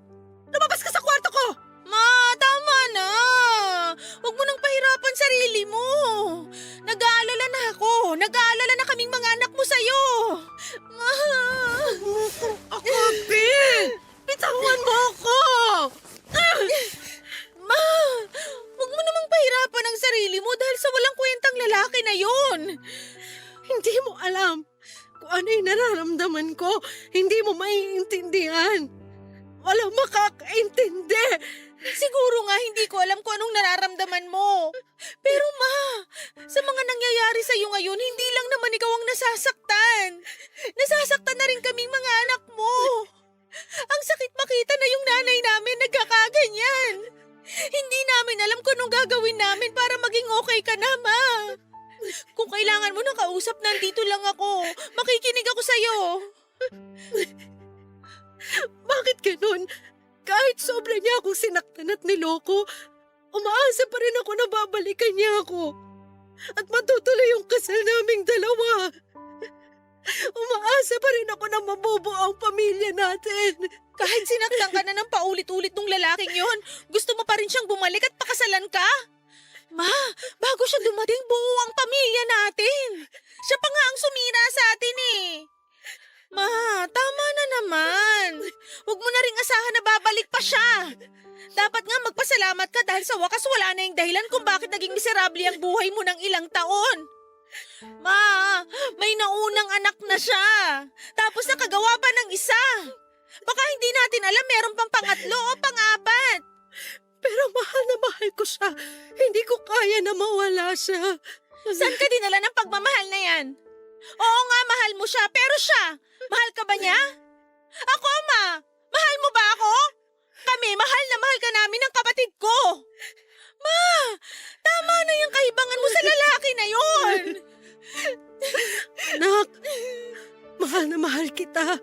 Lumabas ka sa kwarto ko! Ma, tama na. Huwag mo nang pahirapan sarili mo. Nag-aalala na ako. Nag-aalala na kaming mga anak mo sa'yo. Ma! Ako, Be! Bitawan mo ako! Ma! Huwag mo namang pahirapan ang sarili mo dahil sa walang kwentang lalaki na yon. Hindi mo alam kung ano yung nararamdaman ko. Hindi mo maiintindihan. Walang makakaintindi. Siguro nga hindi ko alam kung anong nararamdaman mo. Pero Ma, sa mga nangyayari sa'yo ngayon, hindi lang naman ikaw ang nasasaktan. Nasasaktan na rin kaming mga anak mo. Ang sakit makita na yung nanay namin nagkakaganyan. Hindi namin alam kung anong gagawin namin para maging okay ka na, Ma. Kung kailangan mo ng kausap, nandito lang ako. Makikinig ako sa'yo. Bakit ganun? Kahit sobra niya akong sinaktan at niloko, umaasa pa rin ako na babalikan niya ako. At matutuloy yung kasal naming dalawa. Umaasa pa rin ako na mabubuo ang pamilya natin. Kahit sinaktan ka na ng paulit-ulit ng lalaking yon, gusto mo pa rin siyang bumalik at pakasalan ka? Ma, bago siya dumating, buo ang pamilya natin. Siya pa nga ang sumira sa atin eh. Ma, tama na naman. Huwag mo na ring asahan na babalik pa siya. Dapat nga magpasalamat ka dahil sa wakas wala na yung dahilan kung bakit naging miserable ang buhay mo ng ilang taon. Ma, may naunang anak na siya. Tapos nakagawa pa ng isa. Baka hindi natin alam meron pang pangatlo o pang-apat. Pero mahal na mahal ko siya. Hindi ko kaya na mawala siya. Saan ka dinala ng pagmamahal na yan? Oo nga, mahal mo siya, pero siya, mahal ka ba niya? Ako, Ma, mahal mo ba ako? Kami, mahal na mahal ka namin ng kapatid ko. Ma, tama na yung kahibangan mo sa lalaki na yon. Nak, mahal na mahal kita.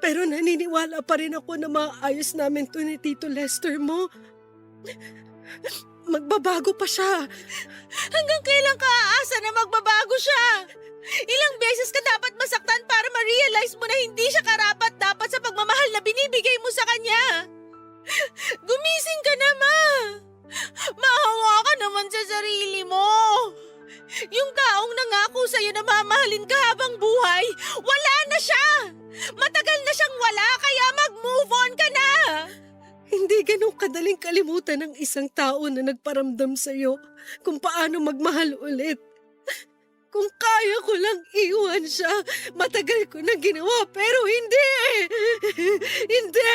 Pero naniniwala pa rin ako na maayos namin to ni Tito Lester mo. Magbabago pa siya. Hanggang kailan ka aasa na magbabago siya? Ilang beses ka dapat masaktan para ma-realize mo na hindi siya karapat-dapat sa pagmamahal na binibigay mo sa kanya. Gumising ka na, Ma. Maawa ka naman sa sarili mo. Yung taong nangako sa'yo na mamahalin ka habang buhay, wala na siya. Matagal na siyang wala, kaya mag-move on ka na. Hindi ganun kadaling kalimutan ng isang tao na nagparamdam sa'yo kung paano magmahal ulit. Kung kaya ko lang iwan siya, matagal ko na ginawa, pero hindi! Hindi!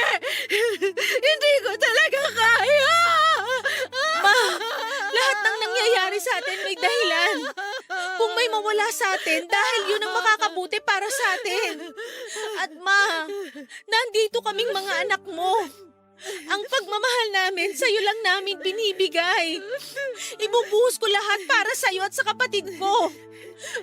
Hindi ko talaga kaya! Ma, lahat ng nangyayari sa atin may dahilan. Kung may mawala sa atin, dahil yun ang makakabuti para sa atin. At Ma, nandito kaming mga anak mo. Ang pagmamahal namin sa'yo lang namin binibigay. Ibubuhos ko lahat para sa'yo at sa kapatid ko.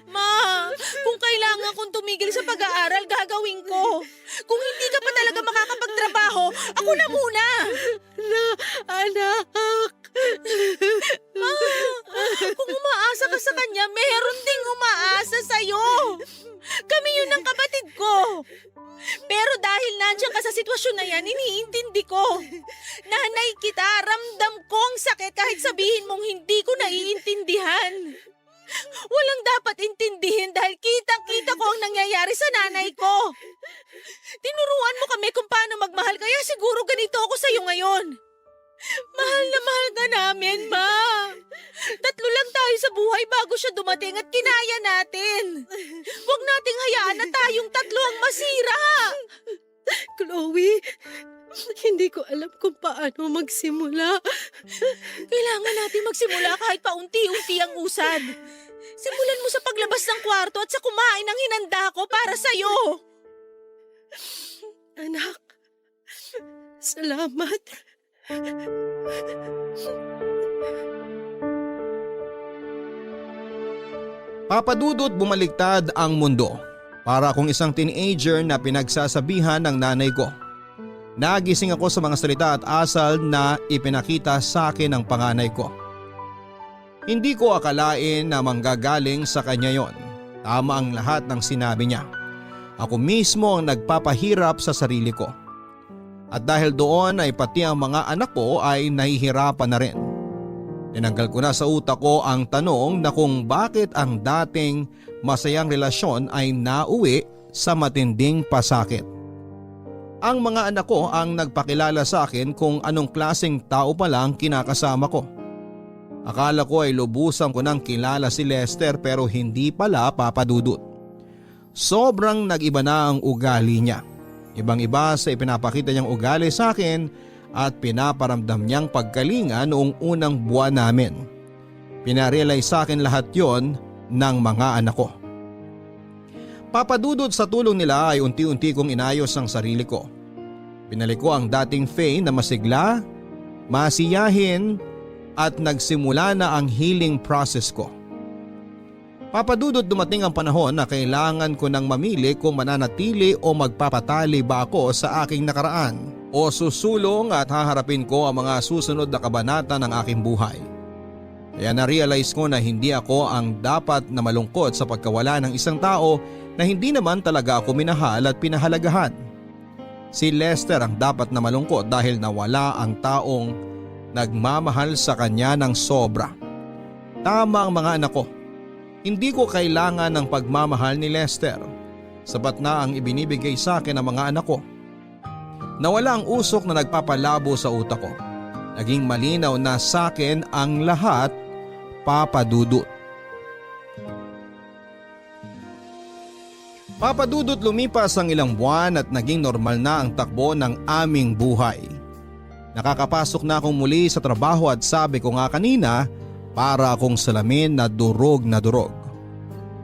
Ma, kung kailangan kong tumigil sa pag-aaral, gagawin ko. Kung hindi ka pa talaga makakapagtrabaho, ako na muna. Anak! Ma, kung umaasa ka sa kanya, meron ding umaasa sa'yo. Kami yun ng kapatid ko. Pero dahil nandiyan ka sa sitwasyon na yan, iniintindi ko. Nanay kita, ramdam ko ang sakit kahit sabihin mong hindi ko naiintindihan. Walang dapat intindihin dahil kitang-kita ko ang nangyayari sa nanay ko. Tinuruan mo kami kung paano magmahal, kaya siguro ganito ako sa'yo ngayon. Mahal na mahal ka namin, Ma. 3 lang tayo sa buhay bago siya dumating at kinaya natin. Huwag nating hayaan na tayong 3 ang masira. Chloe, hindi ko alam kung paano magsimula. Kailangan natin magsimula kahit paunti-unti ang usad. Simulan mo sa paglabas ng kwarto at sa kumain ng hinanda ko para sa'yo. Anak, salamat. Papadudot bumaliktad ang mundo para akong isang teenager na pinagsasabihan ng nanay ko. Nagising ako sa mga salita at asal na ipinakita sa akin ng panganay ko. Hindi ko akalain na manggagaling sa kanya yon. Tama ang lahat ng sinabi niya. Ako mismo ang nagpapahirap sa sarili ko. At dahil doon ay pati ang mga anak ko ay nahihirapan na rin. Tinanggal ko na sa utak ko ang tanong na kung bakit ang dating masayang relasyon ay nauwi sa matinding pasakit. Ang mga anak ko ang nagpakilala sa akin kung anong klaseng tao pala ang kinakasama ko. Akala ko ay lubusan ko nang kilala si Lester pero hindi pala, Papadudot. Sobrang nag-iba na ang ugali niya. Ibang-iba sa ipinapakita niyang ugali sa akin at pinaparamdam niyang pagkalinga noong unang buwan namin. Pinarealize sa akin lahat yon ng mga anak ko. Papadudot, sa tulong nila ay unti-unti kong inayos ang sarili ko. Pinalik ko ang dating Faye na masigla, masiyahin at nagsimula na ang healing process ko. Papadudot, dumating ang panahon na kailangan ko nang mamili kung mananatili o magpapatali ba ako sa aking nakaraan o susulong at haharapin ko ang mga susunod na kabanata ng aking buhay. Kaya na-realize ko na hindi ako ang dapat na malungkot sa pagkawala ng isang tao na hindi naman talaga ako minahal at pinahalagahan. Si Lester ang dapat na malungkot dahil nawala ang taong nagmamahal sa kanya ng sobra. Tama ang mga anak ko. Hindi ko kailangan ng pagmamahal ni Lester. Sapat na ang ibinibigay sa akin ng mga anak ko. Nawala ang usok na nagpapalabo sa utak ko. Naging malinaw na sa akin ang lahat, Papadudot. Papadudot, lumipas ang ilang buwan at naging normal na ang takbo ng aming buhay. Nakakapasok na akong muli sa trabaho at sabi ko nga kanina, para akong salamin na durog na durog.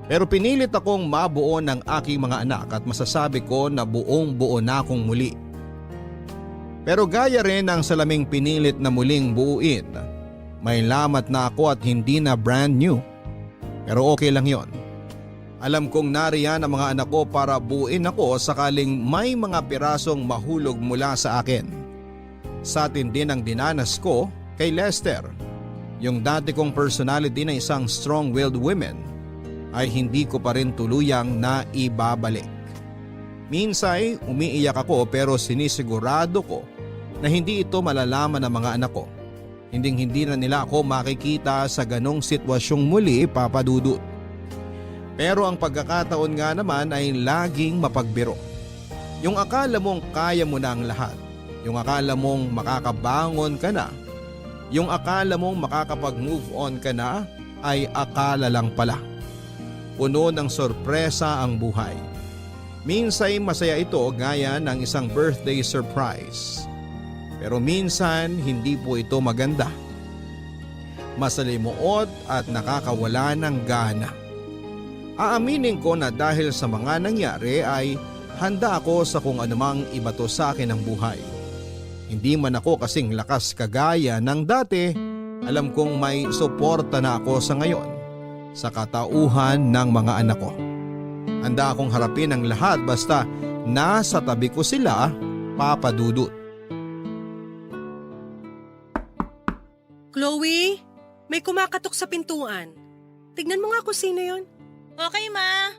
Pero pinilit akong mabuo ng aking mga anak at masasabi ko na buong buo na akong muli. Pero gaya rin ng salaming pinilit na muling buuin, may lamat na ako at hindi na brand new. Pero okay lang yon. Alam kong nariyan ang mga anak ko para buuin ako sakaling may mga pirasong mahulog mula sa akin. Sa atin din ang dinanas ko kay Lester. Yung dati kong personality na isang strong-willed woman ay hindi ko pa rin tuluyang naibabalik. Minsay umiiyak ako pero sinisigurado ko na hindi ito malalaman ng mga anak ko. Hindi na nila ako makikita sa ganong sitwasyong muli, Papadudot. Pero ang pagkakataon nga naman ay laging mapagbiro. Yung akala mong kaya mo na ang lahat. Yung akala mong makakabangon ka na. Yung akala mong makakapag-move on ka na ay akala lang pala. Puno ng sorpresa ang buhay. Minsay masaya ito gaya ng isang birthday surprise. Pero minsan hindi po ito maganda. Masalimuot at nakakawala ng gana. Aaminin ko na dahil sa mga nangyari ay handa ako sa kung anumang ibato sa akin ng buhay. Hindi man ako kasing lakas kagaya ng dati, alam kong may suporta na ako sa ngayon sa katauhan ng mga anak ko. Handa akong harapin ang lahat basta nasa tabi ko sila, Papa Dudut. Chloe, may kumakatok sa pintuan. Tignan mo nga kung sino yon. Okay, ma.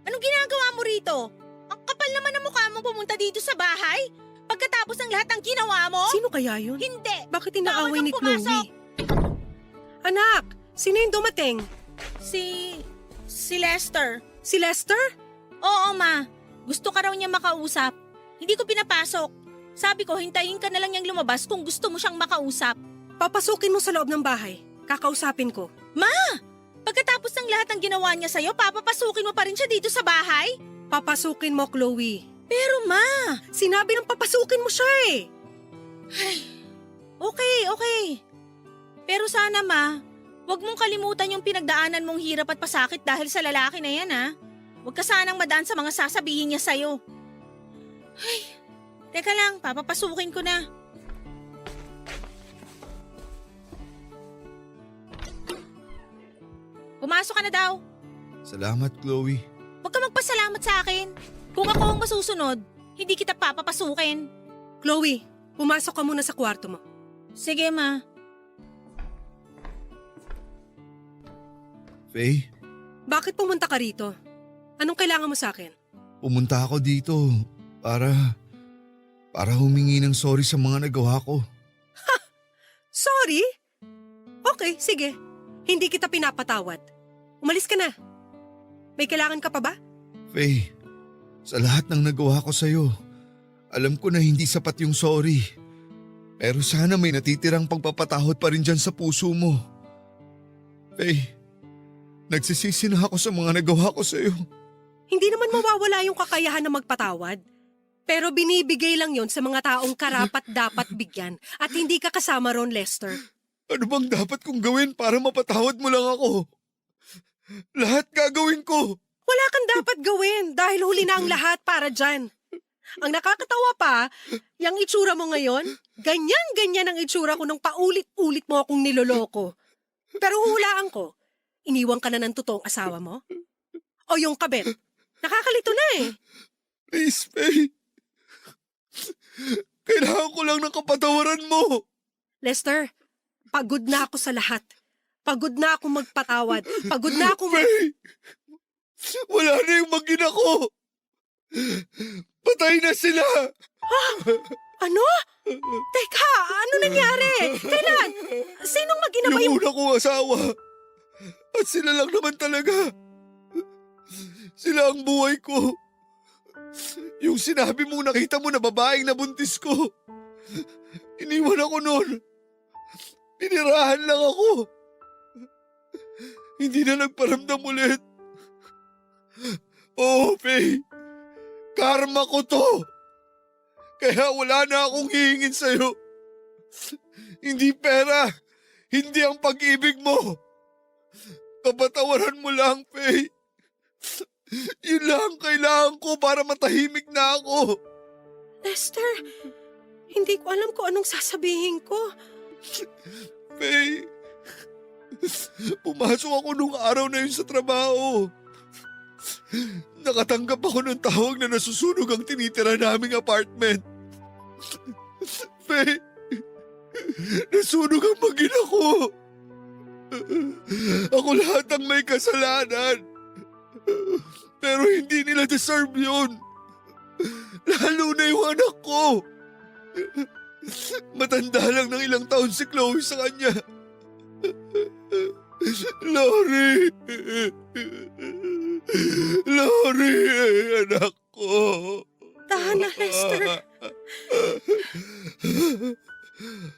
Anong ginagawa mo rito? Ang kapal naman ng mukha mo pumunta dito sa bahay? Pagkatapos ng lahat ng ginawa mo? Sino kaya yun? Hindi! Bakit inaaway Bawal ni kang Chloe? pumasok. Anak, sino yung dumating? Si Lester. Si Lester? Oo, ma. Gusto ka raw niya makausap. Hindi ko pinapasok. Sabi ko, hintayin ka na lang niyang lumabas kung gusto mo siyang makausap. Papasukin mo sa loob ng bahay. Kakausapin ko. Pagkatapos ng lahat ng ginawa niya sa'yo, papapasukin mo pa rin siya dito sa bahay? Papasukin mo, Chloe. Pero ma, Sinabi ng papasukin mo siya eh. okay. Pero sana ma, huwag mong kalimutan yung pinagdaanan mong hirap at pasakit dahil sa lalaki na yan ha. Huwag ka sanang madaan sa mga sasabihin niya sa'yo. Teka lang, papapasukin ko na. Pumasok ka na daw. Salamat, Chloe. Huwag ka magpasalamat sa akin. Kung ako ang masusunod, hindi kita papapasukin. Chloe, pumasok ka muna sa kwarto mo. Sige ma. Faye, Bakit pumunta ka rito? Anong kailangan mo sa akin? pumunta ako dito para humingi ng sorry sa mga nagawa ko. Sorry? Okay, sige. Hindi kita pinapatawad. Umalis ka na. May kailangan ka pa ba? Faye, sa lahat ng nagawa ko sa'yo, alam ko na hindi sapat yung sorry. Pero sana may natitirang pagpapatawad pa rin dyan sa puso mo. Faye, nagsisisi na ako sa mga nagawa ko sa'yo. Hindi naman mawawala yung kakayahan na magpatawad. Pero binibigay lang yon sa mga taong karapat dapat bigyan at hindi ka kasama ron, Lester. Ano bang dapat kong gawin para mapatawad mo lang ako? Lahat gagawin ko. Wala kang dapat gawin dahil huli na ang lahat para dyan. Ang nakakatawa pa, yung itsura mo ngayon, ganyan-ganyan ang itsura ko nung paulit-ulit mo akong niloloko. Pero hulaan ko, iniwan ka na ng totoong asawa mo? O yung kabit? Nakakalito na eh. Please, Faye. Kailangan ko lang ng kapatawaran mo. Lester, pagod na ako sa lahat. Pagod na ako magpatawad. Pagod na ako Faye, wala na yung mag-ina ko. Patay na sila. Ano? Teka, ano nangyari? Kailan? Sinong mag-ina ba Yung yung... una kong asawa. At sila lang naman talaga. Sila ang buhay ko. Yung sinabi mong nakita mo na babaeng nabuntis ko. Iniwan ako noon. Pinirahan lang ako. Hindi na nagparamdam ulit. Oo, Faye. Karma ko to. Kaya wala na akong hihingin sa'yo. Hindi pera. Hindi ang pag-ibig mo. Kapatawaran mo lang, Faye. Yun lang ang kailangan ko para matahimik na ako. Lester, hindi ko alam kung anong sasabihin ko. Faye, pumasok ako nung araw na yun sa trabaho. Nakatanggap ako ng tawag na nasusunog ang tinitira naming apartment. Faye, nasunog ang mag-ina ko. Ako lahat ang may kasalanan. Pero hindi nila deserve yun. Lalo na yung anak ko. Matanda lang ng ilang taon si Chloe sa kanya. Lori! Lori, anak ko. Tahan na, Lester.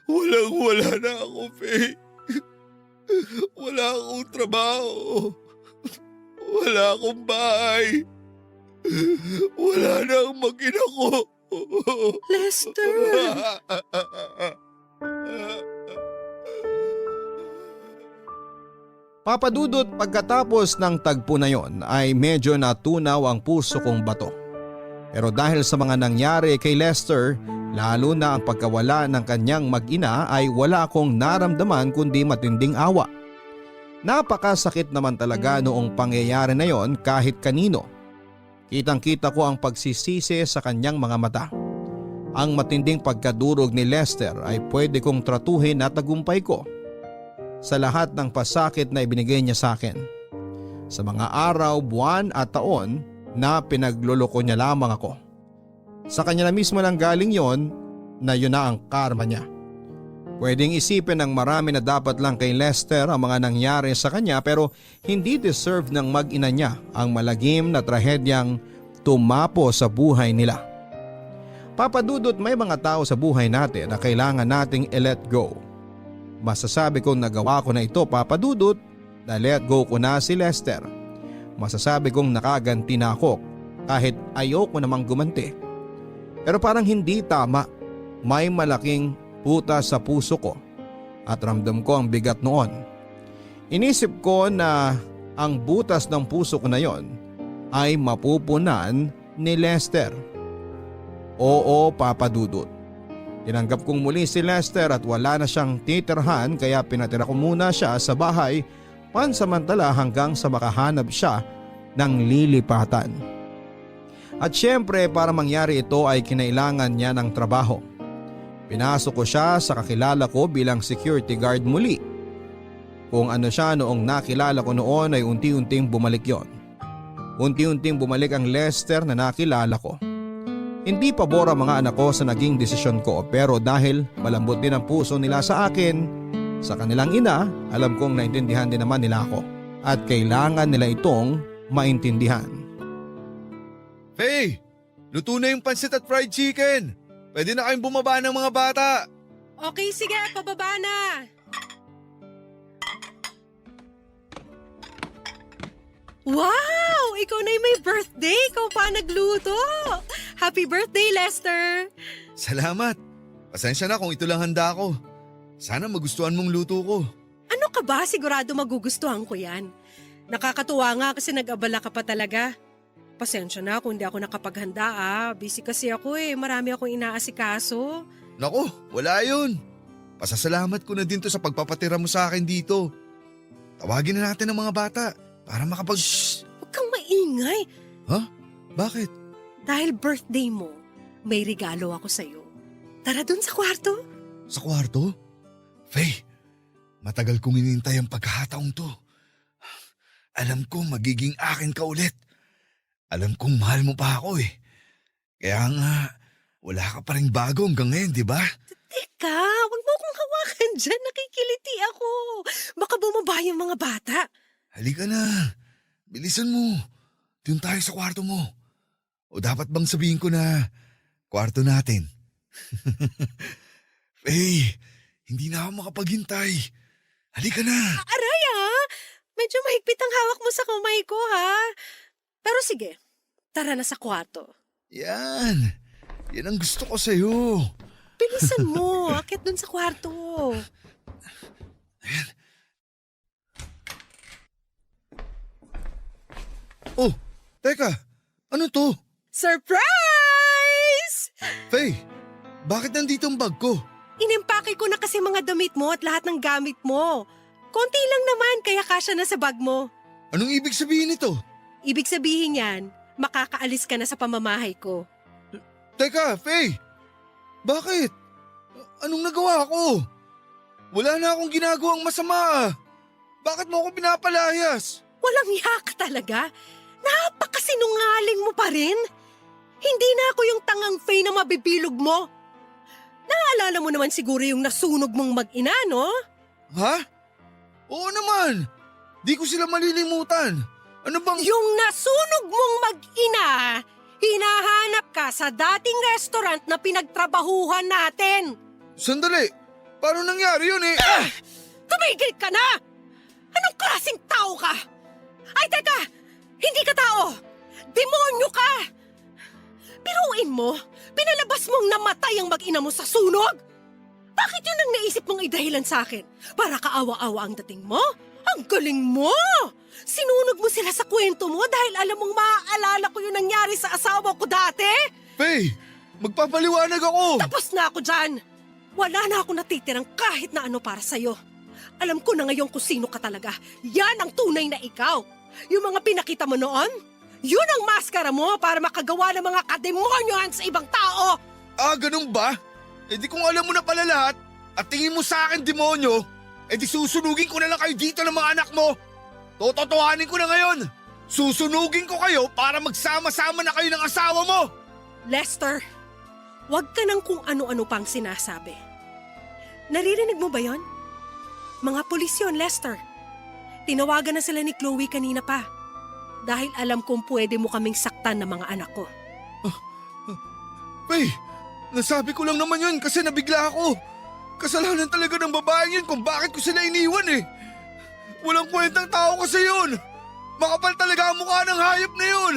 Walang-wala na ako, Faye. Wala akong trabaho. Wala akong bahay. Wala na ang mag-ina ko. Lester. Papadudot, pagkatapos ng tagpo na yon ay medyo natunaw ang puso kong bato. Pero dahil sa mga nangyari kay Lester, lalo na ang pagkawala ng kanyang mag-ina ay wala akong naramdaman kundi matinding awa. Napakasakit naman talaga noong pangyayari na yon kahit kanino. Kitang-kita ko ang pagsisisi sa kanyang mga mata. Ang matinding pagkadurog ni Lester ay pwede kong tratuhin na tagumpay ko sa lahat ng pasakit na ibinigay niya sa akin. Sa mga araw, buwan at taon na pinagluloko niya lamang ako. Sa kanya na mismo lang galing yon na yun na ang karma niya. Pwedeng isipin ng marami na dapat lang kay Lester ang mga nangyari sa kanya pero hindi deserve ng mag-ina niya ang malagim na trahedyang tumapo sa buhay nila. Papadudot, may mga tao sa buhay natin na kailangan nating i-let go. Masasabi kong nagawa ko na ito, Papadudot, na let go ko na si Lester. Masasabi kong nakaganti na ako kahit ayoko namang gumanti. Pero parang hindi tama, may malaking butas sa puso ko at ramdam ko ang bigat noon. Inisip ko na ang butas ng puso ko na yon ay mapupunan ni Lester. Oo, Papadudot. Tinanggap kong muli si Lester at wala na siyang titirhan kaya pinatira ko muna siya sa bahay pansamantala hanggang sa makahanap siya ng lilipatan. At syempre para mangyari ito ay kinailangan niya ng trabaho. Pinasok ko siya sa kakilala ko bilang security guard muli. Kung ano siya noong nakilala ko noon ay unti-unting bumalik yon. Unti-unting bumalik ang Lester na nakilala ko. Hindi pabor ang mga anak ko sa naging desisyon ko pero dahil malambot din ang puso nila sa akin, sa kanilang ina, alam kong naintindihan din naman nila ako at kailangan nila itong maintindihan. Faye, luto na yung pansit at fried chicken. Pwede na kayong bumaba ng mga bata. Okay, sige, pababa na. Wow! Ikaw na yung may birthday! Ikaw pa nagluto! Happy birthday, Lester! Salamat. Pasensya na kung ito lang handa ko. Sana magustuhan mong luto ko. Ano ka ba? Sigurado magugustuhan ko yan. Nakakatuwa nga kasi nag-abala ka pa talaga. Pasensya na kung hindi ako nakapaghanda Busy kasi ako marami akong inaasikaso. Naku, wala yun. Pasasalamat ko na din to sa pagpapatira mo sa akin dito. Tawagin na natin ang mga bata para makapag... Shh! Huwag kang maingay. Ha? Bakit? Dahil birthday mo, may regalo ako sa'yo. Tara dun sa kwarto. Sa kwarto? Faye, matagal kong inintay ang pagkakataong to. Alam ko magiging akin ka ulit. Alam kong mahal mo pa ako Kaya nga, wala ka pa rin bago hanggang ngayon, di ba? Teka, huwag mo akong hawakan dyan. Nakikiliti ako. Baka bumaba yung mga bata. Halika na. Bilisan mo. Doon tayo sa kwarto mo. O dapat bang sabihin ko na kwarto natin? Faye, hindi na ako makapaghintay. Halika na. Aray medyo mahigpit ang hawak mo sa kamay ko Pero sige, tara na sa kwarto. Yan. Yan ang gusto ko sa'yo. Bilisan mo, akit dun sa kwarto. Oh, teka. Ano to? Surprise! Faye, bakit nandito ang bag ko? Inimpake ko na kasi mga damit mo at lahat ng gamit mo. Konti lang naman kaya kasya na sa bag mo. Anong ibig sabihin nito? Ibig sabihin yan, makakaalis ka na sa pamamahay ko. Teka, Faye. Bakit? Anong nagawa ko? Wala na akong ginagawang masama Bakit mo ako pinapalayas? Walang yak talaga. Napakasinungaling mo pa rin. Hindi na ako yung tangang Faye na mabibilog mo. Naalala mo naman siguro yung nasunog mong mag-ina, no? Ha? Oo naman. Di ko sila malilimutan. Ano bang... Yung nasunog mong mag-ina, hinahanap ka sa dating restaurant na pinagtrabahuhan natin. Sandali. Paano nangyari yun Tumigil ka na! Anong klaseng tao ka? Ay, teka! Hindi ka tao! Demonyo ka! Biruin mo, pinalabas mong namatay ang mag-ina mo sa sunog? Bakit yun ang naisip mong idahilan sa akin? Para kaawa-awa ang dating mo? O Ang galing mo! Sinunog mo sila sa kwento mo dahil alam mong maaalala ko yung nangyari sa asawa ko dati? Faye, magpapaliwanag ako! Tapos na ako dyan! Wala na ako natitirang kahit na ano para sa'yo. Alam ko na ngayon kung sino ka talaga. Yan ang tunay na ikaw. Yung mga pinakita mo noon, yun ang maskara mo para makagawa ng mga kademonyohan sa ibang tao. Ah, ganun ba? Eh di kung alam mo na pala lahat at tingin mo sa akin demonyo, eh di susunugin ko na lang kayo dito ng mga anak mo. Tototohanin ko na ngayon. Susunugin ko kayo para magsama-sama na kayo ng asawa mo. Lester, wag ka nang kung ano-ano pang sinasabi. Naririnig mo ba yon? Mga pulis yun, Lester. Tinawagan na sila ni Chloe kanina pa. Dahil alam kong pwede mo kaming saktan ng mga anak ko. Faye, nasabi ko lang naman yun kasi nabigla ako. Kasalanan talaga ng babaeng yun kung bakit ko sila iniwan eh. Walang kwentang tao kasi yun. Makapal talaga ang mukha ng hayop na yun.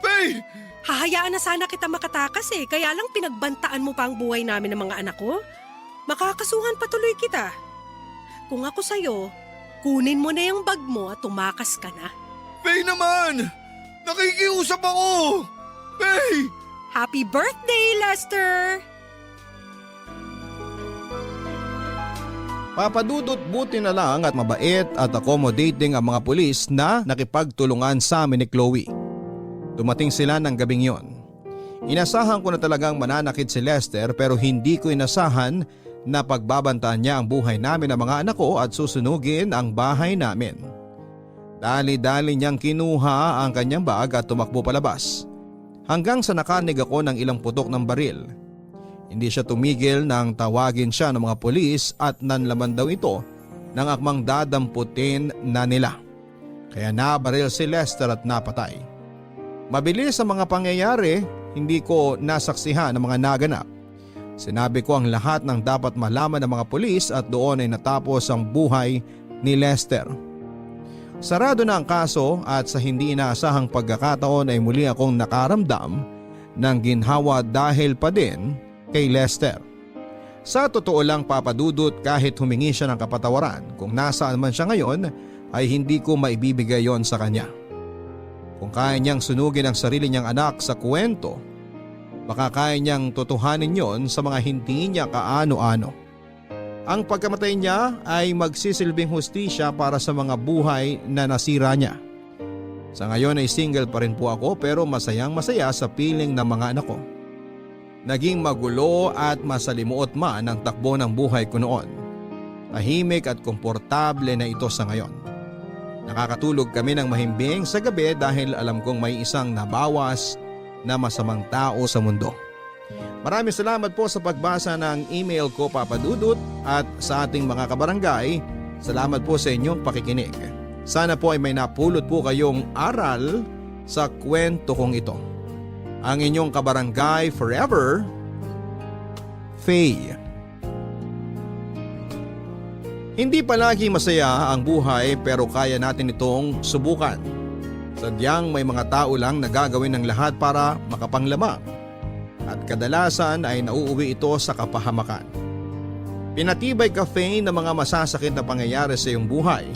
Faye! Hahayaan na sana kita makatakas eh, kaya lang pinagbantaan mo pa ang buhay namin ng mga anak ko. Makakasuhan patuloy kita. Kung ako sa'yo, kunin mo na yung bag mo at tumakas ka na. Faye naman! Nakikiusap ako! Faye! Happy birthday, Lester! Papadudot buti na lang at mabait at accommodating ang mga pulis na nakipagtulungan sa amin ni Chloe. Dumating sila ng gabing yon. Inasahan ko na talagang mananakit si Lester pero hindi ko inasahan na pagbabantaan niya ang buhay namin ng mga anak ko at susunugin ang bahay namin. Dali-dali niyang kinuha ang kanyang bag at tumakbo palabas. Hanggang sa nakanig ako ng ilang putok ng baril. Hindi siya tumigil nang tawagin siya ng mga pulis at nanlaman daw ito ng akmang dadamputin na nila. Kaya nabaril si Lester at napatay. Mabilis ang mga pangyayari, hindi ko nasaksihan ang mga naganap. Sinabi ko ang lahat ng dapat malaman ng mga pulis at doon ay natapos ang buhay ni Lester. Sarado na ang kaso at sa hindi inaasahang pagkakataon ay muli akong nakaramdam ng ginhawa dahil pa din kay Lester. Sa totoo lang papadudot kahit humingi siya ng kapatawaran kung nasaan man siya ngayon ay hindi ko maibibigay yon sa kanya. Kung kaya niyang sunugin ang sarili niyang anak sa kwento, baka kaya niyang totohanin yon sa mga hindi niya kaano-ano. Ang pagkamatay niya ay magsisilbing hustisya para sa mga buhay na nasira niya. Sa ngayon ay single pa rin po ako pero masayang masaya sa piling ng mga anak ko. Naging magulo at masalimuot man ang takbo ng buhay ko noon. Tahimik at komportable na ito sa ngayon. Nakakatulog kami ng mahimbing sa gabi dahil alam kong may isang nabawas na masamang tao sa mundo. Maraming salamat po sa pagbasa ng email ko, Papa Dudut, at sa ating mga kabarangay. Salamat po sa inyong pakikinig. Sana po ay may napulot po kayong aral sa kwento kong ito. Ang inyong kabarangay forever, Faye. Hindi palagi masaya ang buhay pero kaya natin itong subukan. Sadyang may mga tao lang na gagawin ng lahat para makapanglamang. At kadalasan ay nauuwi ito sa kapahamakan. Pinatibay ka, Faye, ng mga masasakit na pangyayari sa iyong buhay.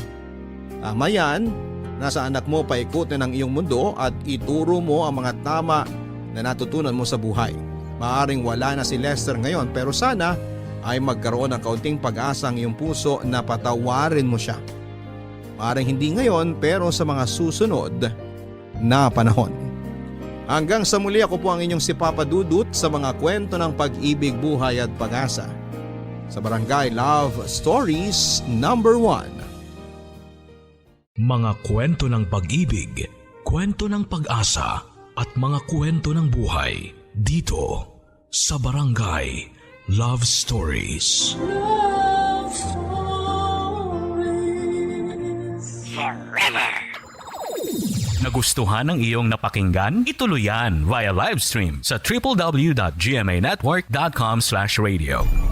Tama yan, nasa anak mo paikutin ang iyong mundo at ituro mo ang mga tama na natutunan mo sa buhay. Maaring wala na si Lester ngayon pero sana ay magkaroon ng kaunting pag-asa ang iyong puso na patawarin mo siya. Maaring hindi ngayon pero sa mga susunod na panahon. Hanggang sa muli, ako po ang inyong si Papa Dudut sa mga kwento ng pag-ibig, buhay at pag-asa. Sa Barangay Love Stories number 1. Mga kwento ng pag-ibig, kwento ng pag-asa at mga kwento ng buhay dito sa Barangay Love Stories. Love Stories. Forever. Nagustuhan ng iyong napakinggan? Ituloy yan via live stream sa www.gmanetwork.com/radio.